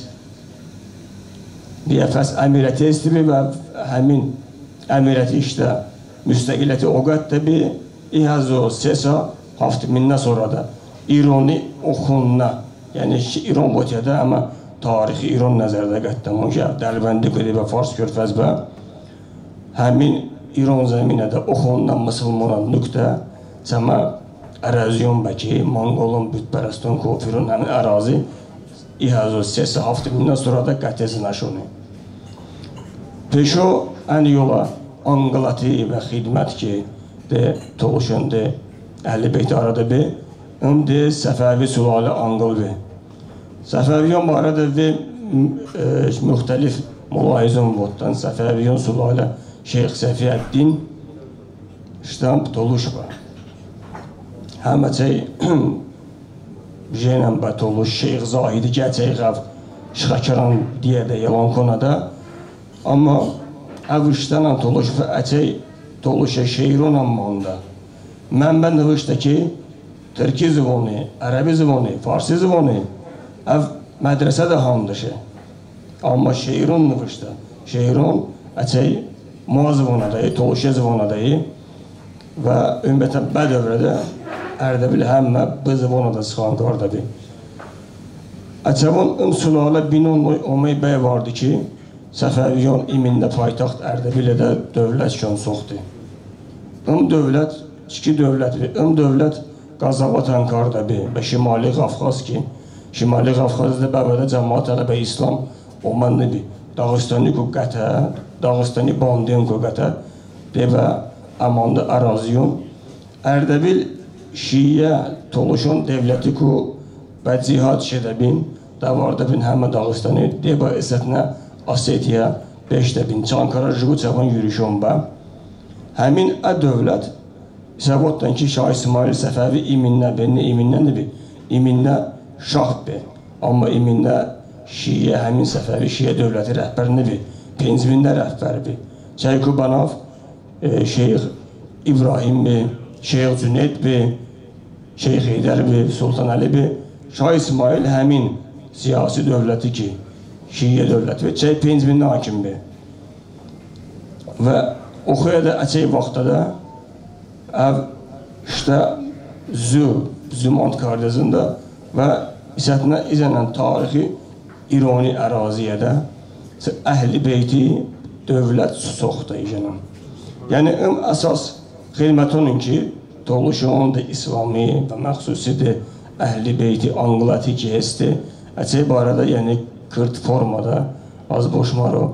biyəfəs əmirəti hestebi və həmin əmirəti ıştə müstəqiləti oqətdəbi, i həzo se sa haft minə sorədə. İroni oxonə, yəni ki, İron voteədə, əmə tarixi İron nəzərdə qətəmon ki, Dərbəndi kudəbə, Fars körfəz bə. Həmin İron zəminədə oxonə mısılmonə nuktə çəmə əraziyon bə ki, monqolon, bütpərəston, kofiron həmin ərazi i həzo se sa haft minə sorədə qətezınəşone. Peşo ən yolə anqıləti və xidmət ki, de Tolışon de Əhli Beyti arədəbe, ım de Səfəvi sülalə anqıl be. Səfəviyon barədə ve, m, e, müxtəlif mülahizon votdən. Səfəviyon sülalə Şeyx Səfiyəddin ıştən Tolış bə. Həmə çəy jenən bə Tolış, Şeyx Zahidi ki, əçəy ğəv Şıxəkəron diyədə, Yəlankonədə. Amma əv ıştənən Tolış və əçəy Tolışə şeironən mandə. Mənbə nıvıştə ki, tırki zıvoni, ərəbi zıvoni, farsi zıvoni, əv mədrəsədə handışe. Amma şeiron nıvıştə. Şeiron əçəy moə zıvonədəy, Tolışə zıvonədəy. Və umumən bə dövrədə Ərdəbil həmmə bı zıvonədə sıxan kardəbe. Əçəvon ım sülalə binoy noy oməy bəy varde ki, Səfəviyon iminə paytaxt Ərdəbilədə dövlətşon soxte. Im dövlət çiki dövlət be? Im dövlət qəzavətən kardəbe bə Şimali Ğafğaz ki, Şimali Ğafğazədə bəvədə cəmaət hələ bə İslam omən nıbi. Dağıstaniku qətə, Dağıstani bandeyonku qətə, de bə əmandə əraziyon. Ərdəbil şiə Tolışon dövlətiku bə cihad şedəbin, dəvardəbin həmmə Dağıstani, de bə ısətnə Osetiyə beşdəbin, çan kərə jıqo çəvon yürüşon bə. Həmin ə dövlət, isə votdən ki, Şah İsmail Səfəvi iminə be, ne iminə nıbi, iminə şah be. Amma iminə şiə, həmin Səfəvi şiə dövləti rəhbər nıbi, pencminə rəhbər be. Çəyku bənav, e, Şeyx İbrahim be, Şeyx Cüneyd be, Şeyx Heydər be, Sultan Əli be, Şah İsmail həmin siyasi dövləti ki, şiə dövləti be, çəy pencminə hakim be. Və oxoyədə əçəy vaxtədə əv ıştə zu, zumand karde zındə və ısətnə ijənən tarixi İroni əraziyədə Əhli Beyti dövlət soxtə ijənən. Yəni ım əsas xidmətonin ki, Tolışon de İslami və məxsusi de Əhli Beyti anqıləti ki heste, əçəy barədə, yəni kırt formədə az bo şımaro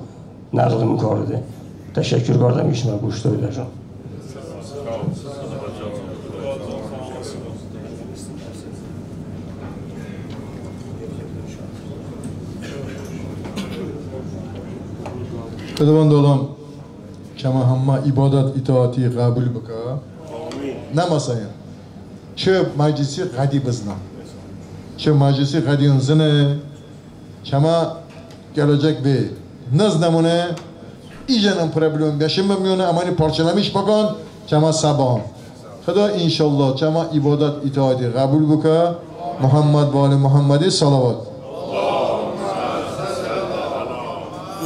nəğlım karde. Təşəkkur kardəm ki, şımə quş doydəşon. Xıdovənd aləm çəmə həmmə ibadət, itaəti ğəbul bıkə. Nə məsələn, çı məclisi ğəni bızınən. Çı məclisi ğədiyon zıne, çəmə gələcək be nıznəmone, ijən ım problem qəşəng bımiyon, əməni parçələmiş bıkən çəmə səbon. Xıdo inşallah çəmə ibodət itaəti ğəbul bıkə. Muhəmməd və ali Muhəmmədi salavat.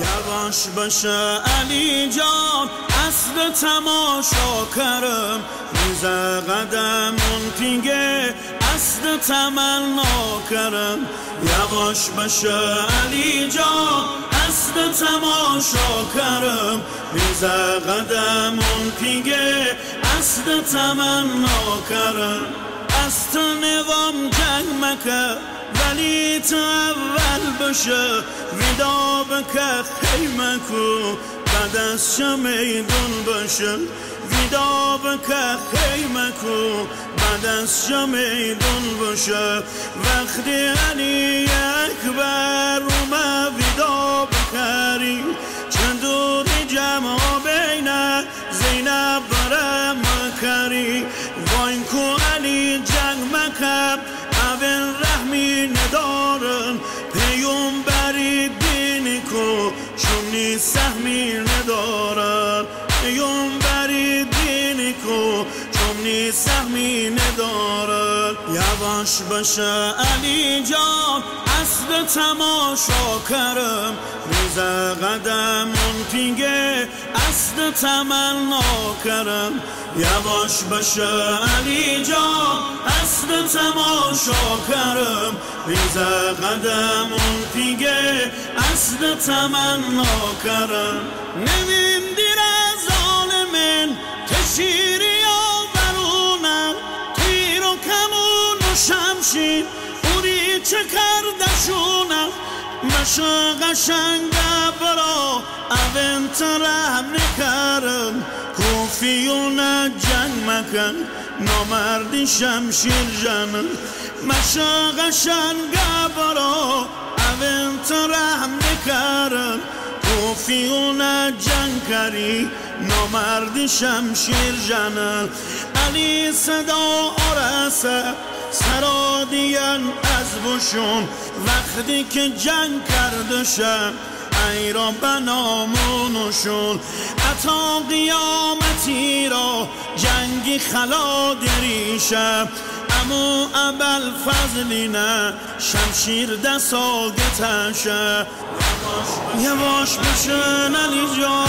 Yavaş başa Əlican, əsdə təmaşo kərəm, bizə ğədəmon pinqe, əsdə təmənno kərəm. Yavaş başa Əlican, əsdə təmaşo kərəm, bizə ğədəmon pinqe, əsdə təmənno kərəm. Əstə nəvəm cəng məkə, vəli tı əvvəl bışə, vida bıkə xəy məku, bə dəs şə meydon bışə, vida bıkə xəy məku, bə dəs şə meydon bışə. Vəxti Əli Əkbər omə vida bıkəri, çı duri cəmo beynə Zeynəb bırə məkəri. Vay ku Əli cəng məkə, əvon rəhmi nıdorən, peyğəmbəri diniku çumni səhmi nıdorən, peyğəmbəri diniku çumni səhmi nıdorən. Yavaş başa Əlican, əsdə təmaşo kərəm, bizə ğədəmon pinqe, əsdə təmənno kərəm. Yavaş başa Əlican, əsdə təmaşo kərəm, bizə ğədəmon pinqe, əsdə təmənno kərəm. Nıvim dirə zalimin, teşiri yo bərunən, tiro kəmon şəmşir, uri çı kardəşunən, məşə ğəşənqə bıro, əvon tı rəhm nıkərən, kufiyonə cəng məkən, namərdin şəmşir jənən. Məşə ğəşənqə bıro, əvon tı rəhm nıkərən, kufiyonə cəng kəri, namərdin şəmşir jənən. Əli sədo orəsə, səro diyən əz boşon, vəxti ki cəng kardışə, əyro bə nomonışon. Əto ğıyoməti ro cəngi xəlo derişə, əmu Əbəlfəzlinə şəmşir dəso qətəşə. Yavaş başa Əlican,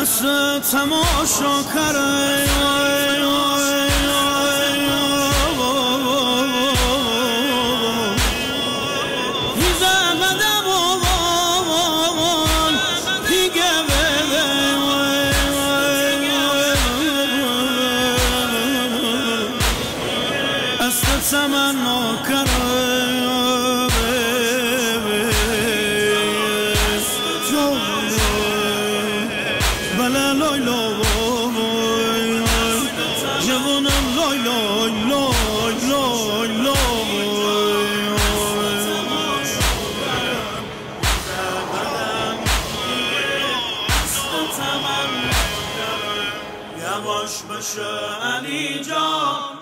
əsdə təmaşo kərəm, bizə ğədəmon pinqe, əsdə təmənno kərəm. Bılə loy loy, cəvonım loy loy, loy loy, loy. Yavaş başa Əlican,